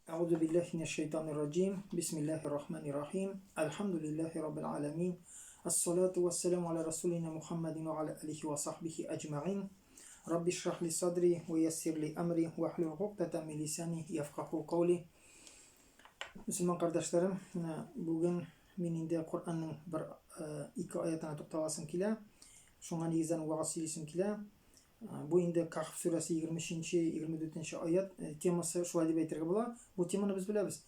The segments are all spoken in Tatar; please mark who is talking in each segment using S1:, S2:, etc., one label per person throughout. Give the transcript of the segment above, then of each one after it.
S1: Әгъузу биллаһи минәш шайтанир раҗим. Бисмиллаһир рахманир рахим. Әлхәмдүлиллаһи раббил аламин. Ассалату вассаламу аля расулина Мухаммадин ва аля алихи ва сахбихи аҗмаин. Рабби шрах ли садри ва яссир ли амри ва хлул гуктатан мин лисани яфкаху каули. Мөселман кардәшләрем, менә бүген мин инде Коръәннең бер ике аятына тукталасым килә. Шуңа нигездән вәгазь сөйлисем килә. Бу инде Кахф сүрәсе 23-нче, 24-нче аят э, темасы шулай дип әйтергә була. Бу теманы без беләбез.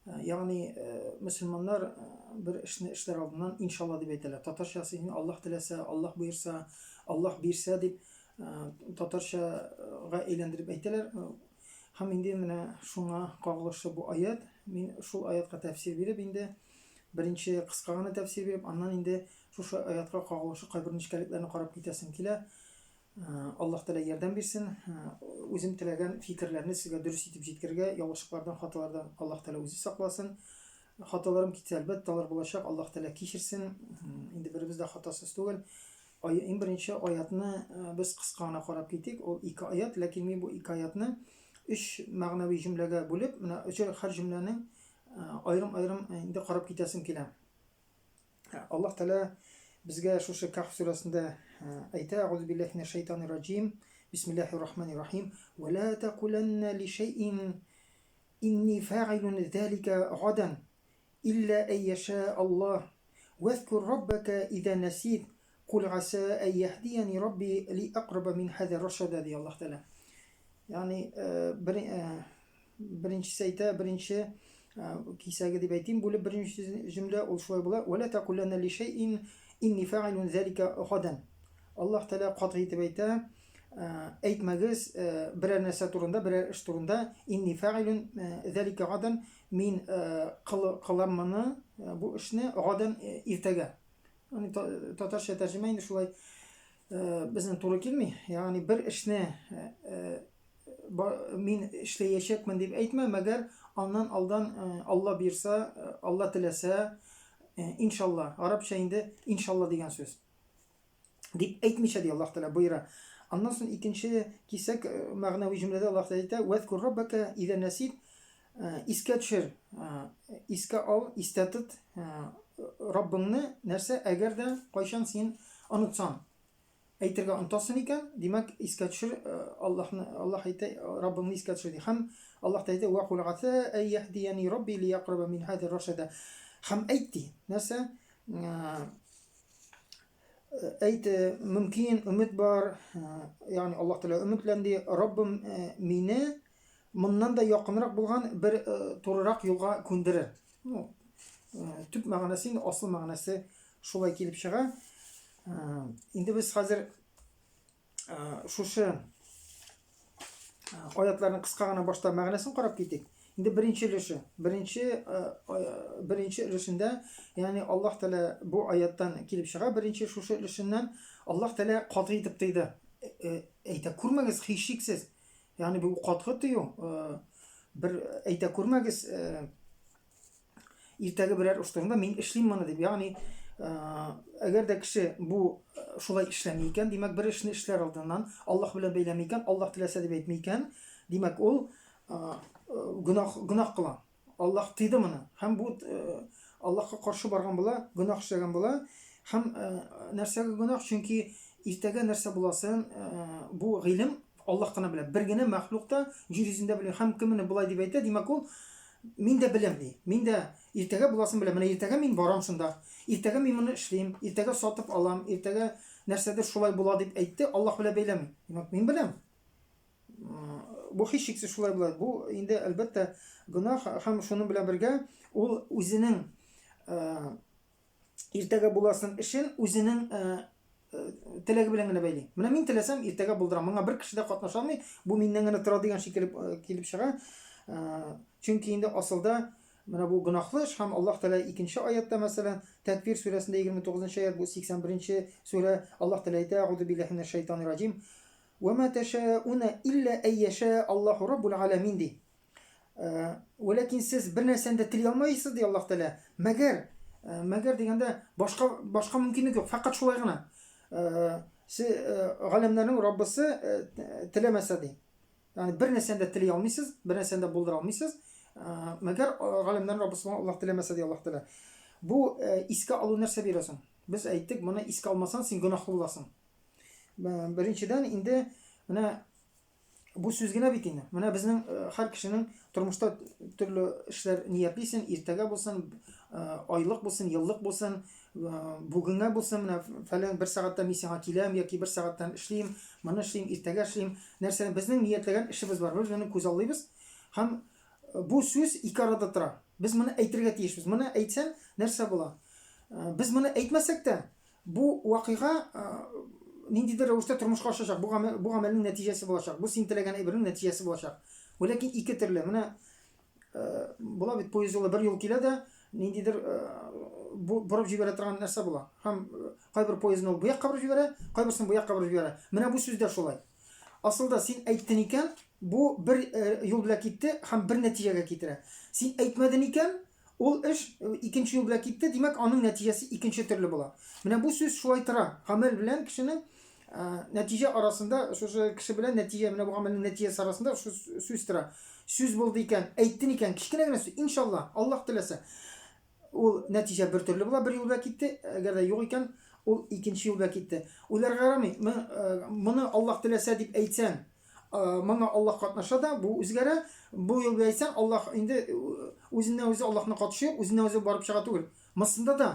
S1: Э, ягъни э, мөселманнар бер эшне эшләр алдыннан иншалла дип әйтәләр. Татарчасы инде Аллаһ теләсә, Аллаһ боерса, Аллаһ бирсә дип татарчага әйләндереп әйтәләр. Һәм инде менә шуңа кагылышлы бу аят. Мин шул аятка тәфсир биреп инде беренче кыска гына тәфсир биреп, аннан инде Шушы аятка кагылышы кайбер нечкәлекләрне карап китәсем килә. Аллаһ Тәгалә ярдәм бирсен. Үзем теләгән фикерләрне сезгә дөрес итеп җиткерергә, ялгышлыклардан, хаталардан Аллаһ Тәгалә үзе сакласын. Хаталарым китсә, әлбәттә, алар булачак. Аллаһ Тәгалә кичерсен. Инде беребез дә хатасыз түгел. Иң беренче аятны без кыска гына карап китик. Ул ике аят, ләкин мин бу ике аятны өч мәгънәви җөмләгә бүлеп, менә һәр җөмләнең аерым-аерым инде карап китәсем килә. Аллаһ Тәгалә безгә шушы Кахф сүрәсендә әйтә: "Әгъузу биллаһи минәш шайтанир раҗим. Бисмиллаһир рахманир рахим. Ва ла тәкуләннә ли шәйин инни фаилун залика гадан илля ай яша Аллаһ. Вазкур раббака иза насит. Кул аса ай яһдияни рабби ли акраба мин хаза рашада" ди Аллаһ Тәгалә. Ягъни бер Беренчесе әйтә, беренче кисәге дип әйтим, бүлеп беренче җөмлә ул шулай була. Вә ла тәкуләннә ли шәйин инни фаилун залика гадан. Аллаһ Тәгалә катгый итеп әйтә, әйтмәгез берәр нәрсә турында, берәр эш турында, инни фаилун залика гадан, мин кылам моны, бу эшне гадан иртәгә. Ягъни татарча тәрҗемә инде шулай безнең туры килми. Ягъни бер эшне мин эшләячәкмен дип әйтмә, мәгәр аннан алдан Алла бирса, Алла теләсә, иншалла, арабча инде иншалла дигән сүз. Дип әйтмичә ди Аллаһ Тәгалә боера. Аннан соң икенче кисәк мәгънәви җөмләдә Аллаһ Тәгалә әйтә: "Вәзкур раббака иза насит" искә төшер, искә ал, истә тот Раббыңны, нәрсә, әгәр дә кайчан син онытсаң. Әйтергә онтасың икән, димәк, искә төшер, Аллаһны, Аллаһ әйтә, Раббыңны искә төшер ди. Һәм Аллаһ та әйтә, "Ва кул аса әй яһдияни Рабби лиякраба мин хаза рашада". Һәм әйт ди. Нәрсә? Әйт, мөмкин, өмет бар, ягъни Аллаһ Тәгалә өметлән ди, Раббым мине моннан да якынрак булган бер турырак юлга күндерер. Ну, төп мәгънәсе инде, асыл мәгънәсе шулай килеп чыга. Инде без хәзер шушы аятларның кыска гына башта мәгънәсен карап китик. Инде беренче өлеше, беренче беренче өлешендә, ягъни Аллаһ Тәгалә бу аяттан килеп чыга, беренче шушы өлешеннән Аллаһ Тәгалә катгый итеп тыйды. Әйтә күрмәгез һичшиксез. Ягъни бу катгый тыю, бер әйтә күрмәгез, иртәге берәр эш турында мин эшлим моны дип. Ягъни, әгәр дә кеше бу шулай эшләми икән, димәк, бер эшне эшләр алдыннан Аллаһ белән бәйләми икән, Аллаһ теләсә дип әйтми икән, димәк, ул гөнаһ гөнаһ кыла. Аллаһ тыйды моны. Һәм бу Аллаһка каршы барган була, гөнаһ эшләгән була. Һәм нәрсәгә гөнаһ? Чөнки иртәгә нәрсә буласын бу гыйлем Аллаһ кына белә. Бер генә мәхлук та җир йөзендә белми. Һәм кем моны болай дип әйтә, димәк, ул мин дә беләм ди. Мин дә иртәгә буласын беләм. Менә иртәгә мин барам шунда. Иртәгә мин моны эшлим, иртәгә сатып алам, иртәгә нәрсәдер шулай була дип әйтте, Аллаһ белән бәйләми. Димәк, мин беләм. Бу һичшиксез шулай була. Бу инде, әлбәттә, гөнаһ һәм шуның белән бергә ул үзенең иртәгә буласын эшен үзенең теләге белән генә бәйли. Менә мин теләсәм, иртәгә булдырам. Моңа бер кеше дә катнаша алмый. Бу миннән генә тора дигән шикелле килеп чыга. Чөнки инде асылда менә бу гөнаһлы эш һәм Аллаһ Тәгалә икенче аятта, мәсәлән, Тәквир сүрәсендә 29 нчы аят, бу 81 сүрә, Аллаһ Тәгалә әйтә: "Әгъузу биллаһи минәш шайтанир раҗим. Ва ма тәшәуна илля әй яшә Аллаһу раббул галәмин" ди. Вәләкин сез бер нәрсәне дә тели алмайсыз, ди Аллаһ Тәгалә. Мәгәр, мәгәр дигәндә башка башка мөмкинлек юк, фәкать шулай гына. Галәмнәрнең Раббысы теләмәсә ди. Ягъни бер нәрсәне дә тели алмыйсыз, бер нәрсәне дә булдыра алмыйсыз. Мәгәр галәмнәрнең Раббысы булган Аллаһ теләмәсә, ди Аллаһ Тәгалә. Бу искә алу нәрсә бирә соң? Без әйттек, моны искә алмасаң, син гөнаһлы буласың. Беренчедән, инде менә бу сүз генә бит инде. Менә безнең һәр кешенең тормышта төрле эшләр ниятлисең, иртәгә булсын, айлык булсын, еллык булсын, бүгенгә булсын, менә фәлән бер сәгатьтә мин сиңа киләм яки бер сәгатьтән эшлим, моны эшлим, иртәгә эшлим. Нәрсә безнең ниятләгән эшебез бар. Без моны күзаллыйбыз. Һәм бу сүз ике арада тора. Без моны әйтергә тиешбез. Моны әйтсәң, нәрсә була? Без моны әйтмәсәк тә, бу вакыйга ниндидер рәвештә тормышка ашачак. Бу гамәл, бу гамәлнең нәтиҗәсе булачак. Бу син теләгән әйбернең нәтиҗәсе булачак. Вәләкин ике төрле. Менә була бит поезд юлы бер юл килә дә, ниндидер борып җибәрә торган нәрсә була. Һәм кайбер поездны ул бу якка борып җибәрә, кайберсен бу якка борып җибәрә. Менә бу сүз дә шулай. Асылда син әйттең икән, бу бер юл белән китте һәм бер нәтиҗәгә китерә. Син әйтмәдең икән, ул эш икенче юл белән китте, димәк, аның нәтиҗәсе икенче төрле була. Менә бу сүз шулай тора. Гамәл белән кешенең нәтиҗә арасында, шушы кеше белән нәтиҗә, менә бу гамәлнең нәтиҗәсе арасында шул сүз тора. Сүз булды икән, әйттең икән, кечкенә генә сүз, иншалла, Аллаһ теләсә. Ул нәтиҗә бер төрле була, бер юл белән китте, әгәр дә юк икән, ул икенче юл белән китте. Уйларга ярамый, моны Аллаһ теләсә дип әйтсәң, моңа Аллаһ катнаша да, бу үзгәрә. Бу юл белән әйтсәң, Аллаһ инде үзеннән-үзе Аллаһның катышы юк, үзеннән-үзе барып чыга түгел. Монысында да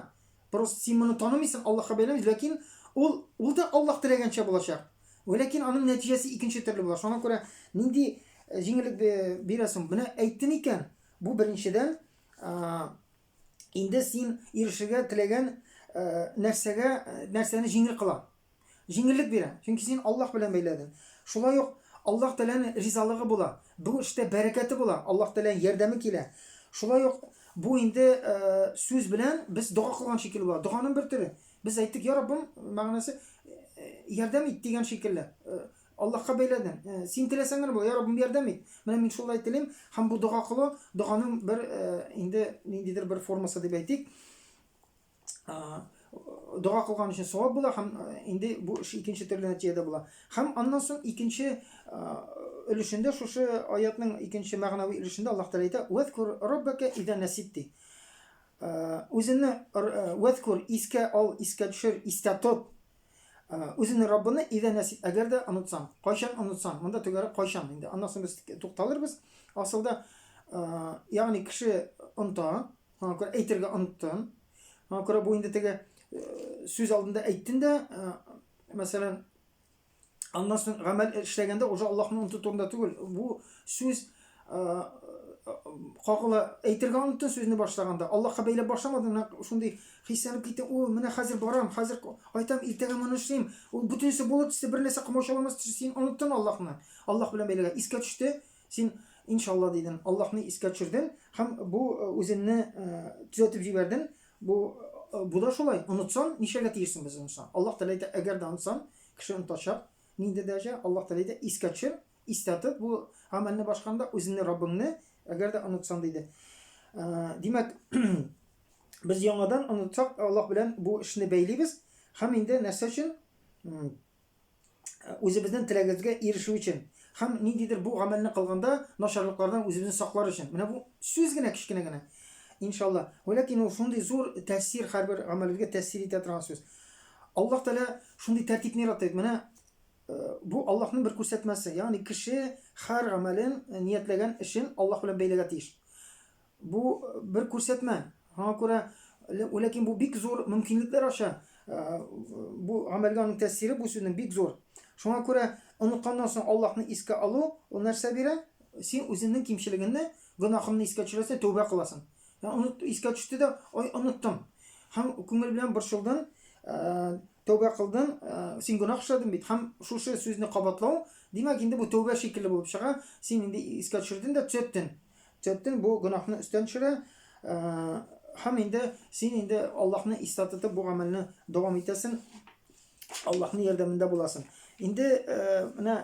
S1: просто син моны танымыйсың, Аллаһка бәйләмисең, ләкин ул ул да Аллаһ теләгәнчә булачак. Ләкин аның нәтиҗәсе икенче төрле була. Шуңа күрә нинди җиңеллек бирә соң? Менә әйттең икән, бу беренчедән, инде син ирешергә теләгән нәрсәгә нәрсәне җиңел кыла. Җиңеллек бирә. Чөнки син Аллаһ белән бәйләдең. Шулай ук Аллаһ Тәгаләнең ризалыгы була. Бу эштә бәрәкәте була. Аллаһ Тәгаләнең ярдәме килә. Шулай ук бу инде сүз белән без дога кылган шикелле була. Доганың бер төре. Без әйттек, я Раббым, мәгънәсе ярдәм ит дигән шикелле. Аллаһка бәйләдең. Син теләсәң генә була, я Раббым, ярдәм ит. Менә мин шулай телим. Һәм бу дога кылу, доганың бер инде ниндидер бер формасы дип әйтик. Дога кылган өчен савап була һәм инде бу эш икенче төрле нәтиҗәдә була. Һәм аннан соң икенче өлешендә шушы аятның икенче мәгънәви өлешендә Аллаһ Тәгалә әйтә: "Вәзкур раббака иза насит" ди. Үзеңне вәзкур искә ал, искә төшер, истә тот. Үзеңнең Раббыны идә нәсит, әгәр дә онытсаң. Кайчан онытсаң? Монда төгәлрәк кайчан инде. Аннан соң без тукталырбыз. Асылда, ягъни кеше оныта, аңа күрә әйтергә оныттым. Аңа күрә бу инде теге сүз алдында әйттең дә, мәсәлән, Аннан соң гамәл эшләгәндә уже Аллаһны оныту турында түгел. Бу сүз кагыла әйтергә оныттың сүзне башлаганда. Аллаһка бәйләп башламадың, менә шундый хисләнеп киттең. О, менә хәзер барам, хәзер кайтам, иртәгә моны эшлим. Ул бөтенесе булыр төсле, бер нәрсә комачауламас төсле. Син оныттың Аллаһны. Аллаһ белән бәйләгән. Искә төште. Син иншалла дидең, Аллаһны искә төшердең һәм бу үзеңне төзәтеп җибәрдең. Бу бу да шулай. Онытсаң, нишләргә тиешсең без онытсаң? Аллаһ Тәгалә әйтә, әгәр дә онытсаң, кеше онытачак. Нинди дәрәҗә? Аллаһ Тәгалә әйтә, искә төшер, истә тот бу гамәлне башкарганда үзеңне Раббыңны, әгәр дә онытсаң диде. Димәк, без яңадан онытсак, Аллаһ белән бу эшне бәйлибез һәм инде нәрсә өчен? Үзебезнең теләгебезгә ирешү өчен һәм ниндидер бу гамәлне кылганда начарлыклардан үзебезне саклар өчен. Менә бу сүз генә кечкенә генә. Иншалла. Вәләкин ул шундый зур тәэсир һәрбер гамәлебезгә тәэсир итә торган сүз. Аллаһ Тәгалә шундый тәртипне яратты бит. Менә бу Аллаһның бер күрсәтмәсе. Ягъни кеше һәр гамәлен, ниятләгән эшен Аллаһ белән бәйләргә тиеш. Бу бер күрсәтмә. Аңа күрә, ләкин бу бик зур мөмкинлекләр ача. Бу гамәлгә аның тәэсире бу сүзнең бик зур. Шуңа күрә онытканнан соң Аллаһны искә алу, ул нәрсә бирә? Син үзеңнең кимчелегеңне, гөнаһыңны искә төшерәсең, тәүбә кыласың. Оныт, искә төште дә, ой, оныттым. Һәм күңел белән борчылдың, тәүбә кылдың, син гөнаһ эшләдең бит. Һәм шушы сүзне кабатлау, димәк, инде бу тәүбә шикелле булып чыга. Син инде искә төшердең дә төзәттең. Төзәттең, бу гөнаһны өстән төшерә. Һәм инде син инде Аллаһны истә тотып бу гамәлне дәвам итәсең. Аллаһның ярдәмендә буласың. Инде менә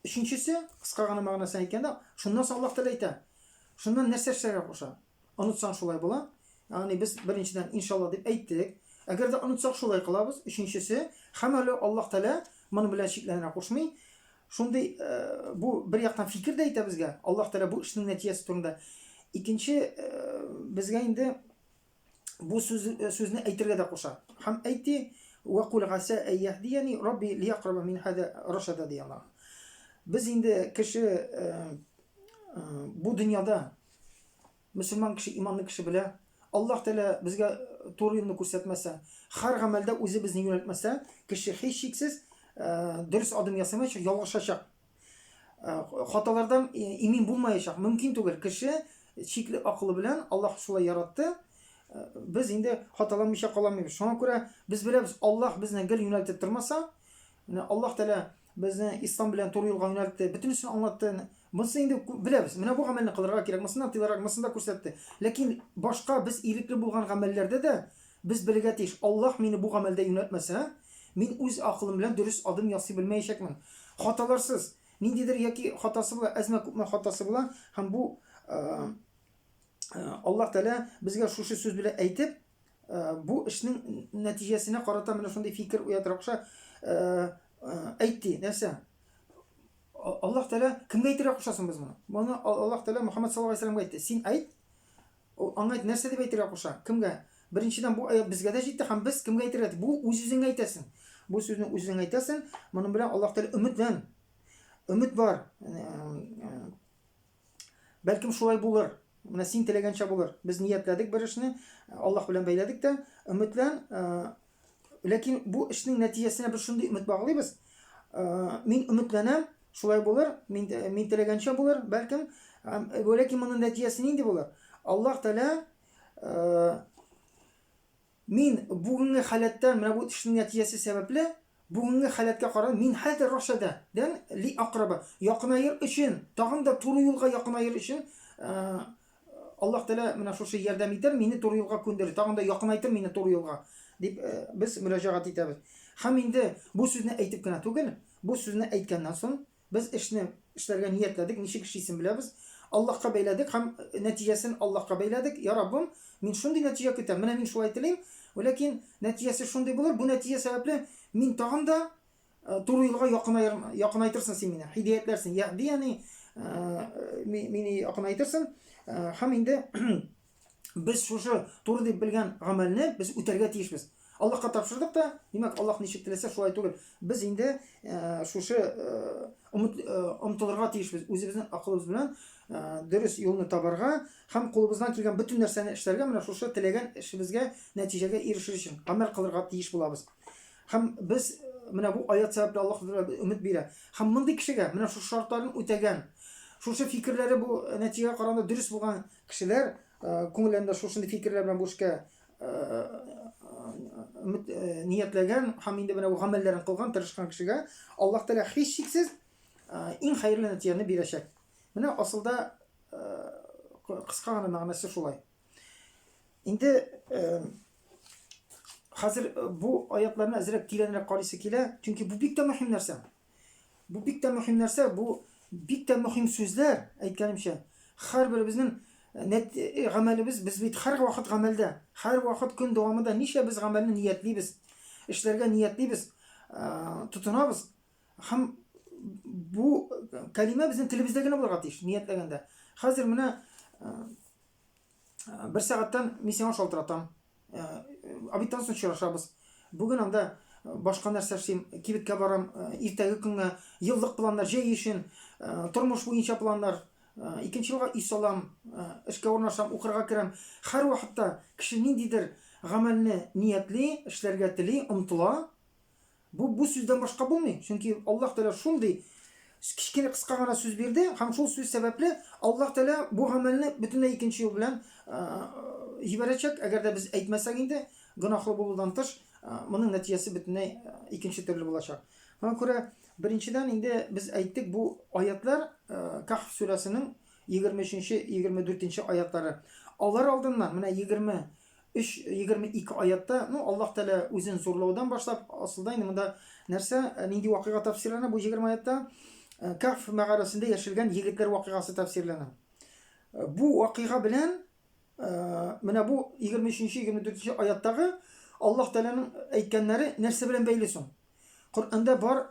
S1: өченчесе, кыска гына мәгънәсен әйткәндә, шуннан соң Аллаһ Тәгалә әйтә. Шуннан нәрсә эшләргә куша? Онытсаң шулай була. Ягъни без беренчедән иншалла дип әйттек. Әгәр дә онытсак шулай кылабыз. Өченчесе, һәм әле Аллаһ Тәгалә моның белән чикләнергә кушмый. шундый бу бер яктан фикер дә әйтә безгә, Аллаһ Тәгалә бу эшнең нәтиҗәсе турында. Икенче безгә инде бу сүз, сүзне әйтергә дә куша. Һәм әйт ди, вә кул гаса әй яһдияни рабби лиякраба мин хада рашада ди Аллаһ. Без инде кеше бу дөньяда мөселман кеше, иманлы кеше белә, Аллаһ Тәгалә безгә туры юлны күрсәтмәсә, һәр гамәлдә үзе безне юнәлтмәсә, кеше һичшиксез дөрес адым ясамаячак, ялгышачак. Хаталардан имин булмаячак. Мөмкин түгел. Кеше чикле акылы белән Аллаһ шулай яратты. Без инде хаталанмыйча кала алмыйбыз. Шуңа күрә без беләбез, Аллаһ безне гел юнәлтеп тормаса, менә Аллаһ Тәгалә безне ислам белән туры юлга юнәлтте, бөтенесен аңлатты. Монысын инде беләбез. Менә бу гамәлне кылырга кирәк, монысыннан тыелырга, монысын да күрсәтте. Ләкин башка без ирекле булган гамәлләрдә дә без белергә тиеш, Аллаһ мине бу гамәлдә юнәлтмәсә, мин үз акылым белән дөрес адым ясый белмәячәкмен. Хаталарсыз, ниндидер яки хатасы була, әзме-күпме хатасы була, һәм бу Аллаһ Тәгалә безгә шушы сүз белән әйтеп, бу эшнең нәтиҗәсенә карата менә шундый фикер уятырга куша, әйт ди, нәрсә? Аллаһ Тәгалә кемгә әйтергә куша соң без моны? Моны Аллаһ Тәгалә Мөхәммәд саллаллаһу алейһи вәсәлләмгә әйтте. Син әйт. Аңа әйт, нәрсә дип әйтергә куша? Кемгә? Беренчедән бу аят безгә дә җитте һәм без кемгә әйтергә? Бу үз-үзеңә әйтәсең. Бу сүзне үзеңә әйтәсең. Моның белән Аллаһ Тәгалә өметлән. Өмет бар. Бәлкем шулай булыр. Менә син теләгәнчә булыр. Без ниятләдек бер эшне, Аллаһ белән бәйләдек тә, өметлән. Ләкин бу эшнең нәтиҗәсенә без шундый өмет баглыйбыз. Мин өметләнәм, шулай булыр, мин, мин теләгәнчә булыр, бәлкем. Ләкин моның нәтиҗәсе нинди булыр? Аллаһ Тәгалә Мин бүгенге халәттән, менә бу эшнең нәтиҗәсе сәбәпле, бүгенге халәткә карап, мин хәзер рашада дән ли акраба, якынаер өчен, тагын да туры юлга якынаер өчен, Аллаһ Тәгалә менә шушы ярдәм итәр, мине туры юлга күндерер, тагын да якынайтыр мине туры юлга, дип без мөрәҗәгать итәбез. Һәм инде бу сүзне әйтеп кенә түгел, бу сүзне әйткәннән соң, Без эшне эшләргә ниятләдек, ничек эшлисен беләбез. Аллаһка бәйләдек һәм нәтиҗәсен Аллаһка бәйләдек. Я Раббым, мин шундый нәтиҗә көтәм, менә мин шулай телим, ләкин нәтиҗәсе шундый булыр, бу нәтиҗә сәбәпле мин тагын да туры юлга якынаер, якынайтырсың син мине, һидаятләрсең, яһдияни, мине якынайтырсың. Һәм инде без шушы туры дип белгән гамәлне без үтәргә тиешбез. Аллаһка тапшырдык та, димәк, Аллаһ ничек теләсә, шулай түгел. Без инде э, шушы э, өмет, э, омтылырга тиешбез, үзебезнең акылыбыз белән дөрес юлны табарга һәм кулыбыздан килгән бөтен нәрсәне эшләргә, менә шушы теләгән эшебезгә нәтиҗәгә ирешер өчен гамәл кылырга тиеш булабыз. Һәм без менә бу аят сәбәпле Аллаһ өмет бирә. Һәм мондый кешегә менә шушы шартларын үтәгән, шушы фикерләре бу нәтиҗәгә караганда дөрес булган Кешеләр күңелләрендә шушындый фикерләр белән бу эшкә ниятләгән һәм инде менә бу гамәлләрен кылган, тырышкан кешегә Аллаһ Тәгалә һичшиксез иң хәерле нәтиҗәне бирәчәк. Менә асылда кыска гына мәгънәсе шулай. Инде хәзер бу аятларны әзрәк тирәнрәк карыйсы килә, чөнки бу бик тә мөһим нәрсә. Бу бик тә мөһим нәрсә, бу бик тә мөһим сүзләр, әйткәнемчә. Һәрберебезнең нәт гамәлебез, без бит һәрвакыт гамәлдә, һәрвакыт көн дәвамында ничә без гамәлне ниятлибез, эшләргә ниятлибез, тотынабыз. Һәм бу кәлимә безнең телебездә генә булырга тиеш, ниятләгәндә. Хәзер менә бер сәгатьтән мин сиңа шалтыратам. Обедтан соң очрашабыз. Бүген анда башка нәрсә эшлим, кибеткә барам, иртәге көнгә еллык планнар, җәй өчен, тормыш буенча планнар, икенче елга өй салам, эшкә урнашам, укырга керәм. Һәрвакытта кеше ниндидер гамәлне ниятли, эшләргә тели, омтыла. Бу бу сүздән башка булмый, чөнки Аллаһ Тәгалә шундый кечкенә кыска гына сүз бирде һәм шул сүз сәбәпле Аллаһ Тәгалә бу гамәлне бөтенләй икенче юл белән җибәрәчәк. Әгәр дә без әйтмәсәк инде, гөнаһлы булудан тыш, моның нәтиҗәсе бөтенләй икенче төрле булачак. Шуңа күрә беренчедән инде без әйттек, бу аятлар Каһф сүрәсенең 23-нче, 24-нче аятлары. Алар алдыннан менә 20 3, 22 аятта, ну, Аллаһ Тәгалә үзен зурлаудан башлап, асылда инде монда нәрсә, нинди вакыйга тәфсирләнә бу 20 аятта? Каһф мәгарәсендә яшелгән егетләр вакыйгасы тәфсирләнә. Бу вакыйга белән менә бу 23-24 аяттагы Аллаһ Тәгаләнең әйткәннәре нәрсә белән бәйле соң? Коръәндә бар.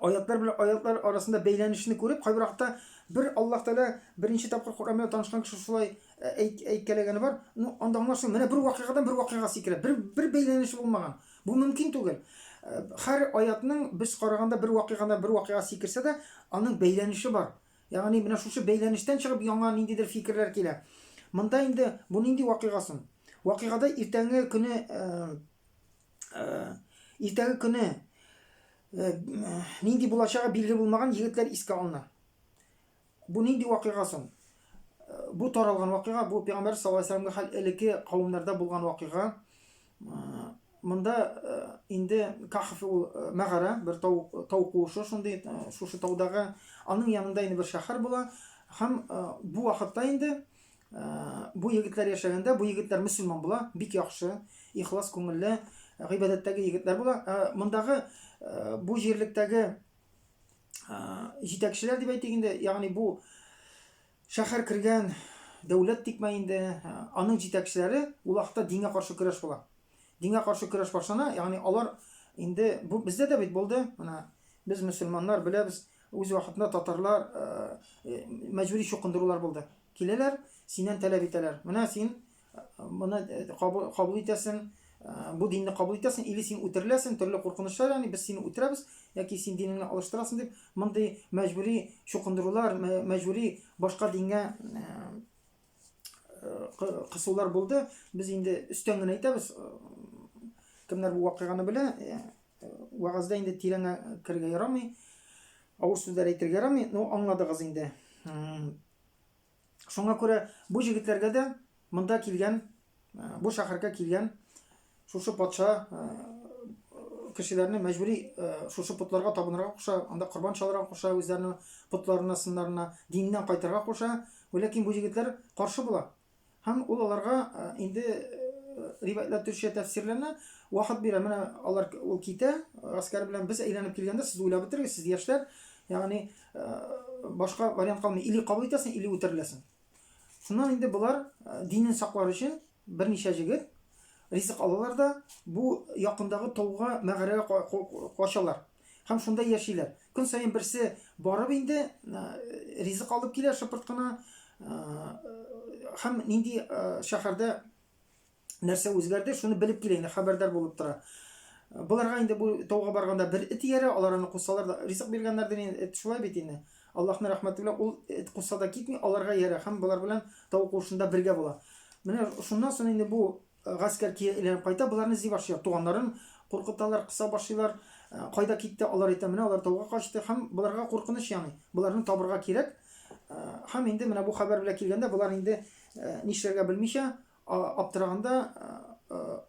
S1: Аятлар белән аятлар арасында бәйләнешне күреп, кайбер вакытта бер Аллаһ Тәгалә беренче тапкыр Коръән белән танышкан кеше шулай э, әйт, әйткәләгәне бар. Ну, анда аңлашылмый. Менә бер вакыйгадан бер вакыйга сикерә. Бер бер бәйләнеше булмаган. Бу мөмкин түгел. Э, һәр аятның без караганда бер вакыйгадан бер вакыйга сикерсә дә, аның бәйләнеше бар. Ягъни менә шушы бәйләнештән чыгып яңа ниндидер фикерләр килә. Монда инде бу нинди вакыйга соң? Вакыйгада иртәнге көне э, э, иртәге көне э, нинди булачагы билгеле булмаган егетләр искә алына. Бу нинди вакыйга соң? Э, бу таралган вакыйга, бу пәйгамбәр саллаллаһу алейһи вәсәлләмгә хәл элекке кавымнарда булган вакыйга. Монда инде Кахф ул мәгарә, бер тау, тау куышы шундый, шушы таудагы, аның янында инде бер шәһәр була. Һәм бу вакытта инде бу егетләр яшәгәндә, бу егетләр мөселман була, бик яхшы, ихлас күңелле, гыйбадәттәге егетләр була. Мондагы бу җирлектәге җитәкчеләр дип әйтик инде, ягъни бу шәһәр кергән дәүләт тикмә инде, аның җитәкчеләре ул вакытта дингә каршы көрәш була. Дингә каршы көрәш башлана, ягъни алар инде бу бездә дә бит булды, менә без мөселманнар беләбез, үз вакытында татарлар мәҗбүри чукындырулар булды. Киләләр, синнән таләп итәләр. Менә син моны кабул, кабул итәсең, бу динне кабул итәсең, или син үтереләсең, төрле куркынычлар, ягъни без сине үтерәбез, яки син динеңне алыштырасың дип, мондый мәҗбүри чукындырулар, мәҗбүри башка дингә кысулар булды. Без инде өстән генә әйтәбез, кемнәр бу вакыйганы белә, вәгазьдә инде тирәнгә керергә ярамый, авыр сүзләр әйтергә ярамый, но аңладыгыз инде. Шуңа күрә бу җегетләргә дә монда килгән, э, бу шәһәргә килгән шушы патша э, кешеләрне мәҗбүри э, шушы потларга табынырга куша, анда корбан чалырга куша, үзләренең потларына, сыннарына, диннән кайтырга куша. Ләкин бу җегетләр каршы була. Һәм ул аларга инде риваятьләр төркчә тәфсирләнә, вакыт бирә. Менә алар ул китә, гаскәр белән без әйләнеп килгәндә сез уйлап бетерегез, сез яшьләр, ягъни башка вариант калмый, или кабул итәсең, или үтереләсең. Шуннан инде болар динен саклар өчен берничә җегет ризык алалар да бу якындагы тауга, мәгарәгә качалар. Һәм шунда яшиләр. Көн саен берсе барып инде ризык алып килә шыпырт кына. Һәм нинди шәһәрдә нәрсә үзгәрде, шуны белеп килә инде, хәбәрдар булып тора. Боларга инде бу тауга барганда бер эт иярә, алар аны кусалар да ризык биргәннәрдер инде, эт шулай бит инде. Аллаһның рәхмәте белән ул эт куса да китми, аларга иярә һәм болар белән тау куышында бергә була. Менә шуннан соң инде бу Гаскәр кире әйләнеп кайта, боларны эзли башлыйлар. Туганнарын куркыталар, кыса башлыйлар. Э, кайда китте, алар әйтә, менә алар тауга качты һәм боларга куркыныч яный. Боларны табырга кирәк. Э, һәм инде менә бу хәбәр белән килгәндә, болар инде э, нишләргә белмичә, аптыраганда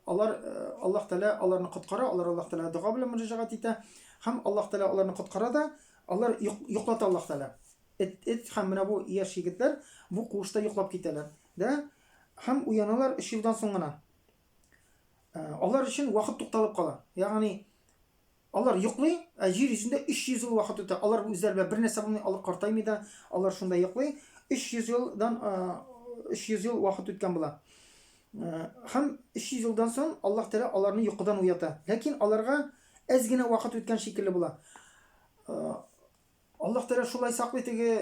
S1: алар Аллаһ Тәгалә аларны коткара, алар Аллаһ Тәгаләгә дога белән мөрәҗәгать итә һәм Аллаһ Тәгалә аларны коткара да, алар йоклата Аллаһ Тәгалә. Эт, эт һәм менә бу яшь егетләр бу куышта йоклап китәләр. Дә Һәм уяналар өч елдан соң гына. Э, алар өчен вакыт тукталып кала. Ягъни алар йоклый, ә җир йөзендә 300 ел вакыт үтә. Алар үзләре белән бер нәрсә булмый, алар картаймый да, алар шунда йоклый. 300 елдан 300 э, ел вакыт үткән була. Э, һәм 300 елдан соң Аллаһ Тәгалә аларны йокыдан уята. Ләкин аларга әз генә вакыт үткән шикелле була. Аллаһ Тәгалә шулай саклый теге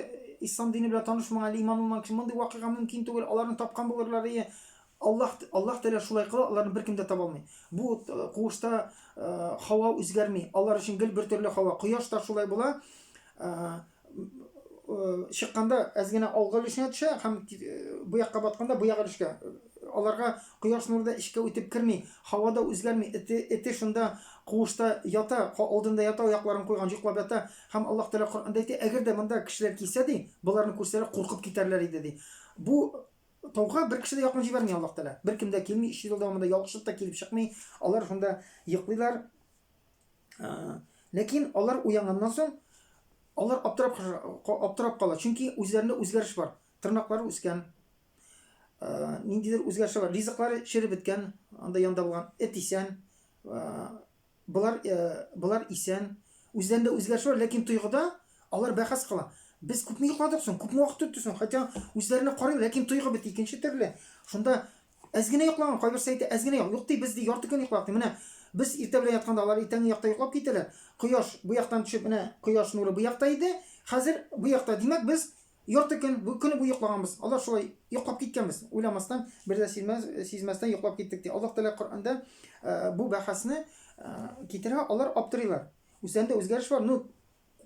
S1: ислам дине белән танышмаган, әле иман булмаган кеше мондый вакыйга мөмкин түгел, аларны тапкан булырлар ие. Аллаһ Аллаһ Тәгалә шулай кыла, аларны беркем дә таба алмый. Бу э, куышта э, һава үзгәрми. Алар өчен гел бер төрле һава. Кояш та шулай була. Э, чыкканда әз генә алгы өлешенә төшә һәм бу якка батканда бу як өлешкә. Аларга кояш нуры да эчкә үтеп керми, һава да үзгәрми, эте, эте шунда куышта ята, алдында ята, аякларын куйган, йоклап ята. Һәм Аллаһ Тәгалә Коръәндә әйтә, әгәр дә монда кешеләр килсә, ди, боларны күрсәләр, куркып китәрләр иде, ди. Бу тауга бер кеше дә якын җибәрми Аллаһ Тәгалә. Беркем дә килми, өч ел дәвамында ялгышып та килеп чыкмый. Алар шунда йоклыйлар. Ләкин алар уянганнан соң, алар аптырап аптырап кала, чөнки үзләрендә үзгәреш бар. Тырнаклары үскән, ниндидер үзгәрешләр бар. Ризыклары череп беткән, анда янда булган эт исән, болар болар исән. Үзләрендә үзгәреш бар, ләкин тойгыда алар бәхәс кыла. Без күпме йокладык соң, күпме вакыт үтте соң? Хотя үзләренә карый, ләкин тойгы бит икенче төрле. Шунда әз генә йоклаган, кайберсе әйтә, әз генә йок. Юк ди, без ди ярты көн йокладык. Менә. Без иртә белән ятканда алар иртәнге якта йоклап китәләр. Кояш бу яктан төшеп, менә кояш нуры бу якта иде. Хәзер бу якта. Димәк, без ярты көн, бу көне буе йоклаганбыз. Алар шулай йоклап киткәнбез. Уйламастан, бер дә сизмәс, сизмәстән йоклап киттек ди. Аллаһ Тәгалә Коръәндә э, бу бәхәсне э, китерә, алар аптырыйлар. Үзләрендә үзгәреш бар. Ну,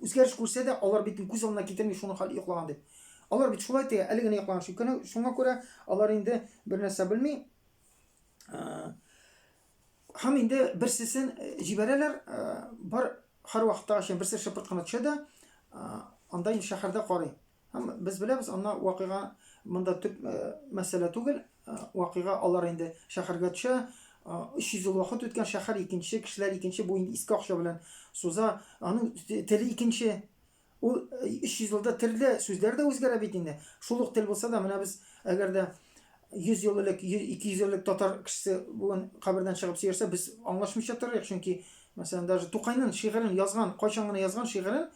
S1: Үзгәреш күрсә дә, алар бит күз алдына китерми шуның хәл йоклаган дип. Алар бит шулай тия, әле генә йоклаган шикелле. Шуңа күрә алар инде бер нәрсә белми. Һәм инде берсесен җибәрәләр, бар һәр вакыттагыча берсе шыпырт кына төшә дә, анда инде шәһәрдә карый. Һәм без беләбез, анда вакыйга монда төп мәсьәлә түгел, вакыйга алар инде шәһәргә төшә, 300 ел вакыт үткән, шәһәр икенче, кешеләр икенче, бу инде иске акча белән суза, аның теле икенче. Ул 300 елда телдә сүзләр дә үзгәрә бит инде. Шул ук тел булса да, менә без әгәр дә 100 ел элек, 200 ел элек татар кешесе бүген кабердән чыгып сөйләшсә, без аңлашмыйча торыйк, чөнки, мәсәлән, даже Тукайның шигырен язган, кайчан гына язган шигырен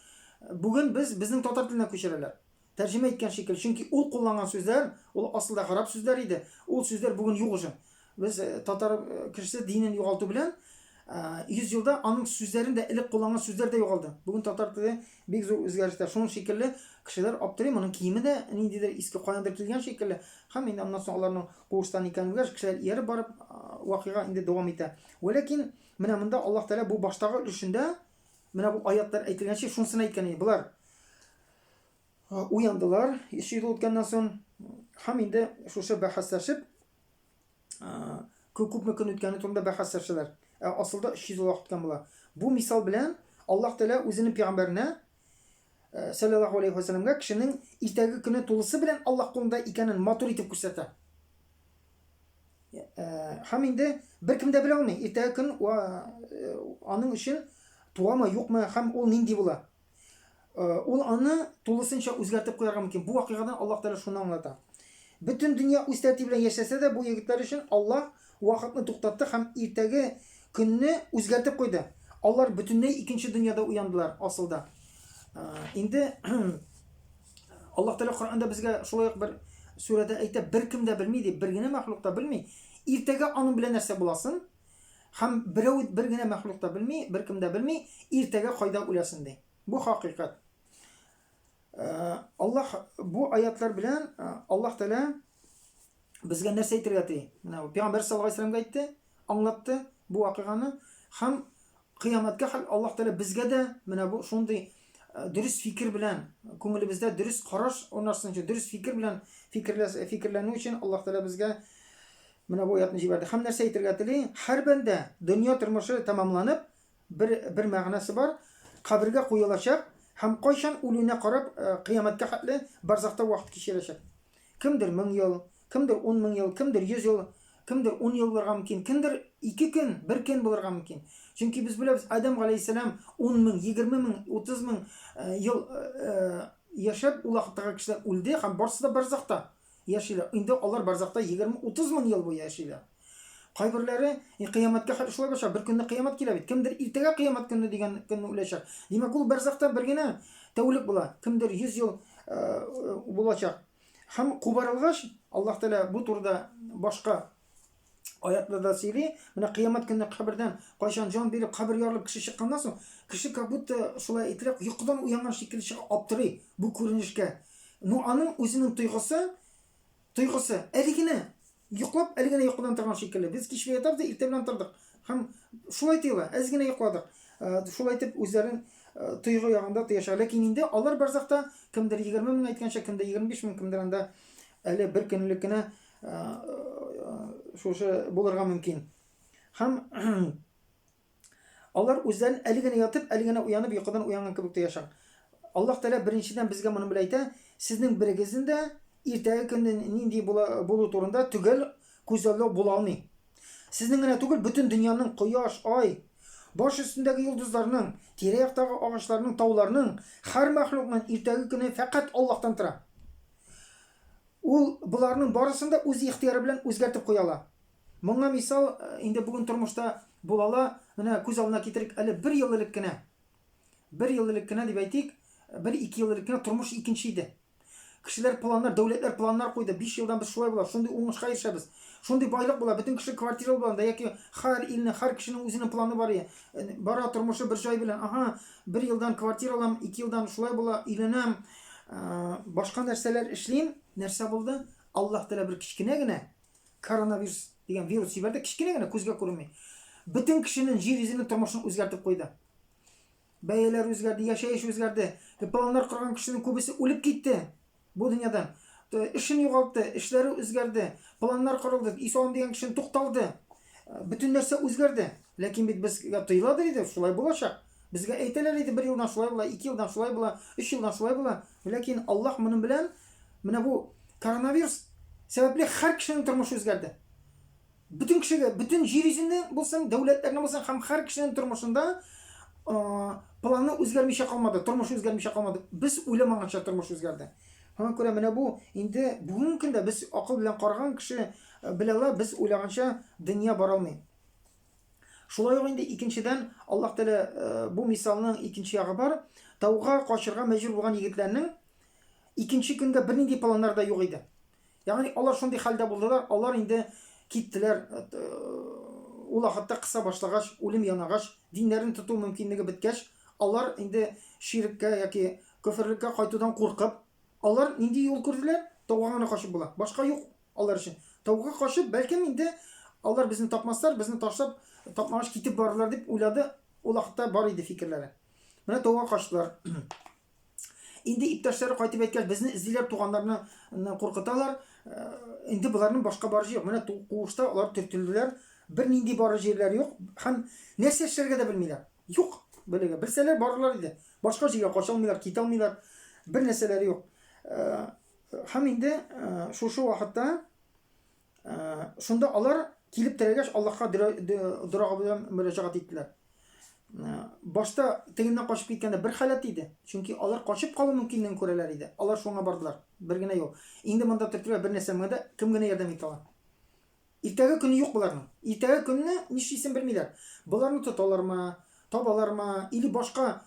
S1: бүген без безнең татар теленә күчерәләр. Тәрҗемә иткән шикелле, чөнки ул кулланган сүзләр, ул асылда гарәп сүзләре иде, ул сүзләр бүген юк уже. Без э, татар э, кешесе динен югалту белән 100 э, елда аның сүзләрен дә элек кулланган сүзләр дә югалды. Бүген татар теле бик зур үзгәрештә. Шуның шикелле кешеләр аптырый, моның киеме дә ниндидер иске каяндыр килгән шикелле. Һәм инде аннан соң аларның куыштан икәнен белгәч, кешеләр ияреп барып, вакыйга инде дәвам итә. Вәләкин менә монда Аллаһ Тәгалә бу баштагы өлешендә менә бу аятлар әйтелгәнче шунысын әйткән иде. Болар уяндылар, 3 ел үткәннән соң һәм инде шушы бәхәсләшеп күпме көн үткәне турында бәхәсләшәләр. Ә асылда 300 ел вакыт үткән була. Бу мисал белән Аллаһ Тәгалә үзенең пәйгамбәренә саллаллаһу алейхи вәсәлләмгә кешенең иртәге көне тулысы белән Аллаһ кулында икәнен матур итеп күрсәтә. Һәм инде беркем дә белә алмый, иртәге көн аның өчен туамы, юкмы һәм ул нинди була. Ул аны тулысынча үзгәртеп куярга мөмкин. Бу вакыйгадан Аллаһ Тәгалә шуны аңлата. Бөтен дөнья үз тәртибе белән яшәсә дә, бу егетләр өчен Аллаһ вакытны туктатты һәм иртәге көнне үзгәртеп куйды. Алар бөтенләй икенче дөньяда уяндылар асылда. Инде Аллаһ Тәгалә Коръәндә безгә шулай ук бер сүрәдә әйтә, беркем дә белми дип, бер генә мәхлук та белми. Иртәгә аның белән нәрсә буласын һәм берәү бер генә мәхлук та белми, беркем дә белми, иртәгә кайда үләсен ди. Бу хакыйкать. Э, Аллаһ бу аятлар белән э, Аллаһ Тәгалә безгә нәрсә әйтергә тели? Менә Пәйгамбәр саллаллаһу алейһи вәсәлләмгә әйтте, аңлатты бу вакыйганы һәм кыямәткә хәл Аллаһ Тәгалә безгә дә менә бу шундый э, дөрес фикер белән, күңелебездә дөрес караш урнашсын өчен, дөрес фикер белән фикерләс, фикерләнү өчен Аллаһ Тәгалә безгә менә бу аятны җибәрде. Һәм нәрсә әйтергә тели? Һәр бәндә дөнья тормышы тәмамланып, бер бер мәгънәсе бар, кабергә куелачак һәм кайчан үлүенә карап, э, кыямәткә хәтле барзахта вакыт кичерәчәк. Кемдер 1000 ел, кемдер 10 мең ел, кемдер 100 ел, кемдер 10 ел булырга мөмкин, кемдер 2 көн, бер көн булырга мөмкин. Чөнки без беләбез, Адәм галәйһиссәлам 10 мең, 20 мең, 30 мең э, ел э, яшәп, ул вакыттагы кешеләр үлде һәм барысы да барзахта яшиләр. Инде алар барзахта 20-30 мең ел буе яшиләр. Кайберләре кыямәткә хәтле шулай булачак. Бер көнне кыямәт килә бит. Кемдер иртәгә кыямәт көне дигән көнне үләчәк. Димәк, ул барзахта бер генә тәүлек була. Кемдер 100 ел э, булачак. Һәм кубарылгач, Аллаһ Тәгалә бу турыда башка аятларда сөйли. Менә кыямәт көнне кабердән кайчан җан биреп, кабер ярылып кеше чыкканнан соң, кеше как будто шулай әйтелә, йокыдан уянган шикелле чыга, аптырый бу күренешкә. Ну, аның үзенең тойгысы, тойгысы әле генә йоклап, әле генә йокыдан торган шикелле. Без кич белән ятабыз да иртә белән тордык. Һәм шулай тоела, әз генә йокладык. Э, шулай итеп үзләрен э, тойгы ягында тоячак. Ләкин инде алар барзахта кемдер 20 мең әйткәнчә, кемдер 25 мең, кемдер анда әле бер көнлек кенә э, шушы булырга мөмкин. Һәм Алар үзләрен әле генә ятып, әле генә уянып, йокыдан уянган кебек тоячак. Аллаһ Тәгалә беренчедән безгә моны белән әйтә, сезнең берегезнең дә иртәге көнне нинди була, булу турында төгәл күзаллау була алмый. Сезнең генә түгел, бөтен дөньяның кояш, ай, баш өстендәге йолдызларның, тирә-яктагы агачларның, тауларның, һәр мәхлукның иртәге көне фәкать Аллаһтан тора. Ул боларның барысын да үз ихтыяры белән үзгәртеп куя ала. Моңа мисал, инде бүген тормышта була ала, менә күз алдына китерик, әле бер ел элек кенә, бер ел элек кенә дип әйтик, бер-ике ел элек кенә тормыш икенче иде. Кешеләр планнар, дәүләтләр планнар куйды. 5 елдан без шулай була, шундый уңышка ирешәбез. Шундый байлык була, бөтен кеше квартиралы була анда яки һәр илнең, һәр кешенең үзенең планы бар. Бара тормышы бер җай белән. Ага, бер елдан квартира алам, ике елдан шулай була, өйләнәм, башка нәрсәләр эшлим. Нәрсә булды? Аллаһ Тәгалә бер кечкенә генә коронавирус дигән вирус җибәрде, кечкенә генә күзгә күренми. Бөтен кешенең җир йөзенең тормышын үзгәртеп куйды. Бәяләр үзгәрде, яшәеш үзгәрде. Планнар корган кешенең күбесе үлеп китте бу дөньядан. Эшен югалтты, эшләре үзгәрде, планнар корылды, өй салам дигән кешенең тукталды. Бөтен нәрсә үзгәрде. Ләкин бит безгә тоеладыр иде, шулай булачак. Безгә әйтәләр иде, бер елдан шулай була, ике елдан шулай була, өч елдан шулай була. Ләкин Аллаһ моның белән менә бу коронавирус сәбәпле һәр кешенең тормышы үзгәрде. Бөтен кешегә, бөтен җир йөзендә булсын, дәүләтләрнең булсын һәм һәр кешенең тормышында планы үзгәрмичә калмады, тормышы үзгәрмичә калмады. Без уйламаганча тормыш үзгәрде. Шуңа күрә менә бу инде бүгенге көндә без акыл белән караган кеше белә ала, без уйлаганча дөнья бара алмый. Шулай ук инде икенчедән, Аллаһ Тәгалә бу мисалның икенче ягы бар. Тауга качырга мәҗбүр булган егетләрнең икенче көнгә бернинди планнары да юк иде. Ягъни алар шундый хәлдә булдылар, алар инде киттеләр, ул вакытта кыса башлагач, үлем янагач, диннәрен тоту мөмкинлеге беткәч, алар инде ширккә яки көферлеккә кайтудан куркып, алар нинди юл күрделәр? Тауга гына качып була. Башка юк алар өчен. Тауга качып, бәлкем инде алар безне тапмаслар, безне ташлап, тапмагач китеп барырлар дип уйлады. Ул вакытта бар иде фикерләре. Менә тауга качтылар. Инде иптәшләре кайтып әйткәч, безне эзлиләр, туганнарны куркыталар. Э, инде боларның башка барышы юк. Менә куышта алар төртелделәр. Бернинди барыр җирләре юк һәм нәрсә эшләргә дә белмиләр. Юк, белергә. Белсәләр барырлар иде. Башка җиргә кача алмыйлар, китә алмыйлар. Бер нәрсәләре юк. Э, һәм инде э, шушы вакытта Шунда алар килеп терәгәч, Аллаһка дорага белән мөрәҗәгать иттеләр. Башта тегеннән качып киткәндә бер халәт иде. Чөнки алар качып калу мөмкинлеген күрәләр иде. Алар шуңа бардылар. Бер генә юл. Инде монда төртелгән бер нәрсә дә кем генә ярдәм итә ала? Иртәге көне юк боларның. Иртәге көнне нишлисен белмиләр. Боларны тоталармы, табалармы, или башка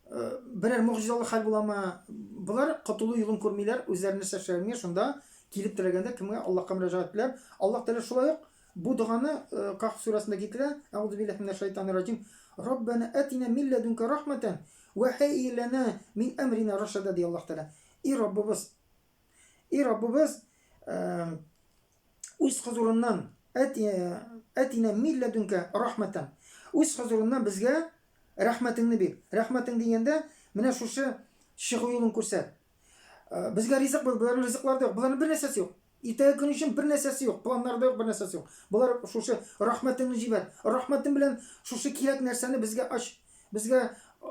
S1: берәр могҗизалы хәл буламы? Болар котылу юлын күрмиләр, үзләре нәрсә эшләргә шунда килеп терәгәндә кемгә Аллаһка мөрәҗәгать итәләр. Аллаһ Тәгалә шулай ук бу доганы Каһф сүрәсендә китерә. Әгъузу биллаһи минәш шайтанир раҗим. Раббана атина мин ләдүнкә рахматан ва һайи лана мин әмрина рашада ди Аллаһ Тәгалә. И Раббыбыз, и Раббыбыз, үз хозурыннан әтинә мин ләдүнкә рахматан. Үз хозурыннан безгә Рәхмәтеңне бир. Рәхмәтең дигәндә, менә шушы чыгу юлын күрсәт. Э, безгә ризык бир, боларның ризыклары да юк, боларның бер нәрсәсе юк. Иртәге көн өчен бер нәрсәсе юк, планнары да юк, бер нәрсәсе юк. Болар шушы рәхмәтеңне җибәр. Рәхмәтең белән шушы кирәк нәрсәне безгә ач. Безгә э,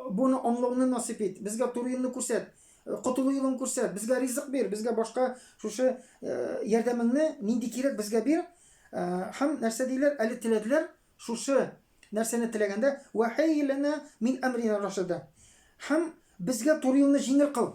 S1: буны аңлауны насыйп ит. Безгә туры юлны күрсәт. Э, котылу юлын күрсәт. Безгә ризык бир, безгә башка шушы ярдәмеңне нинди кирәк безгә бир. Һәм нәрсә диләр? Әле теләделәр шушы нәрсәне теләгәндә, вәһәйи ләнә мин әмрина рашада. Һәм безгә туры юлны җиңел кыл.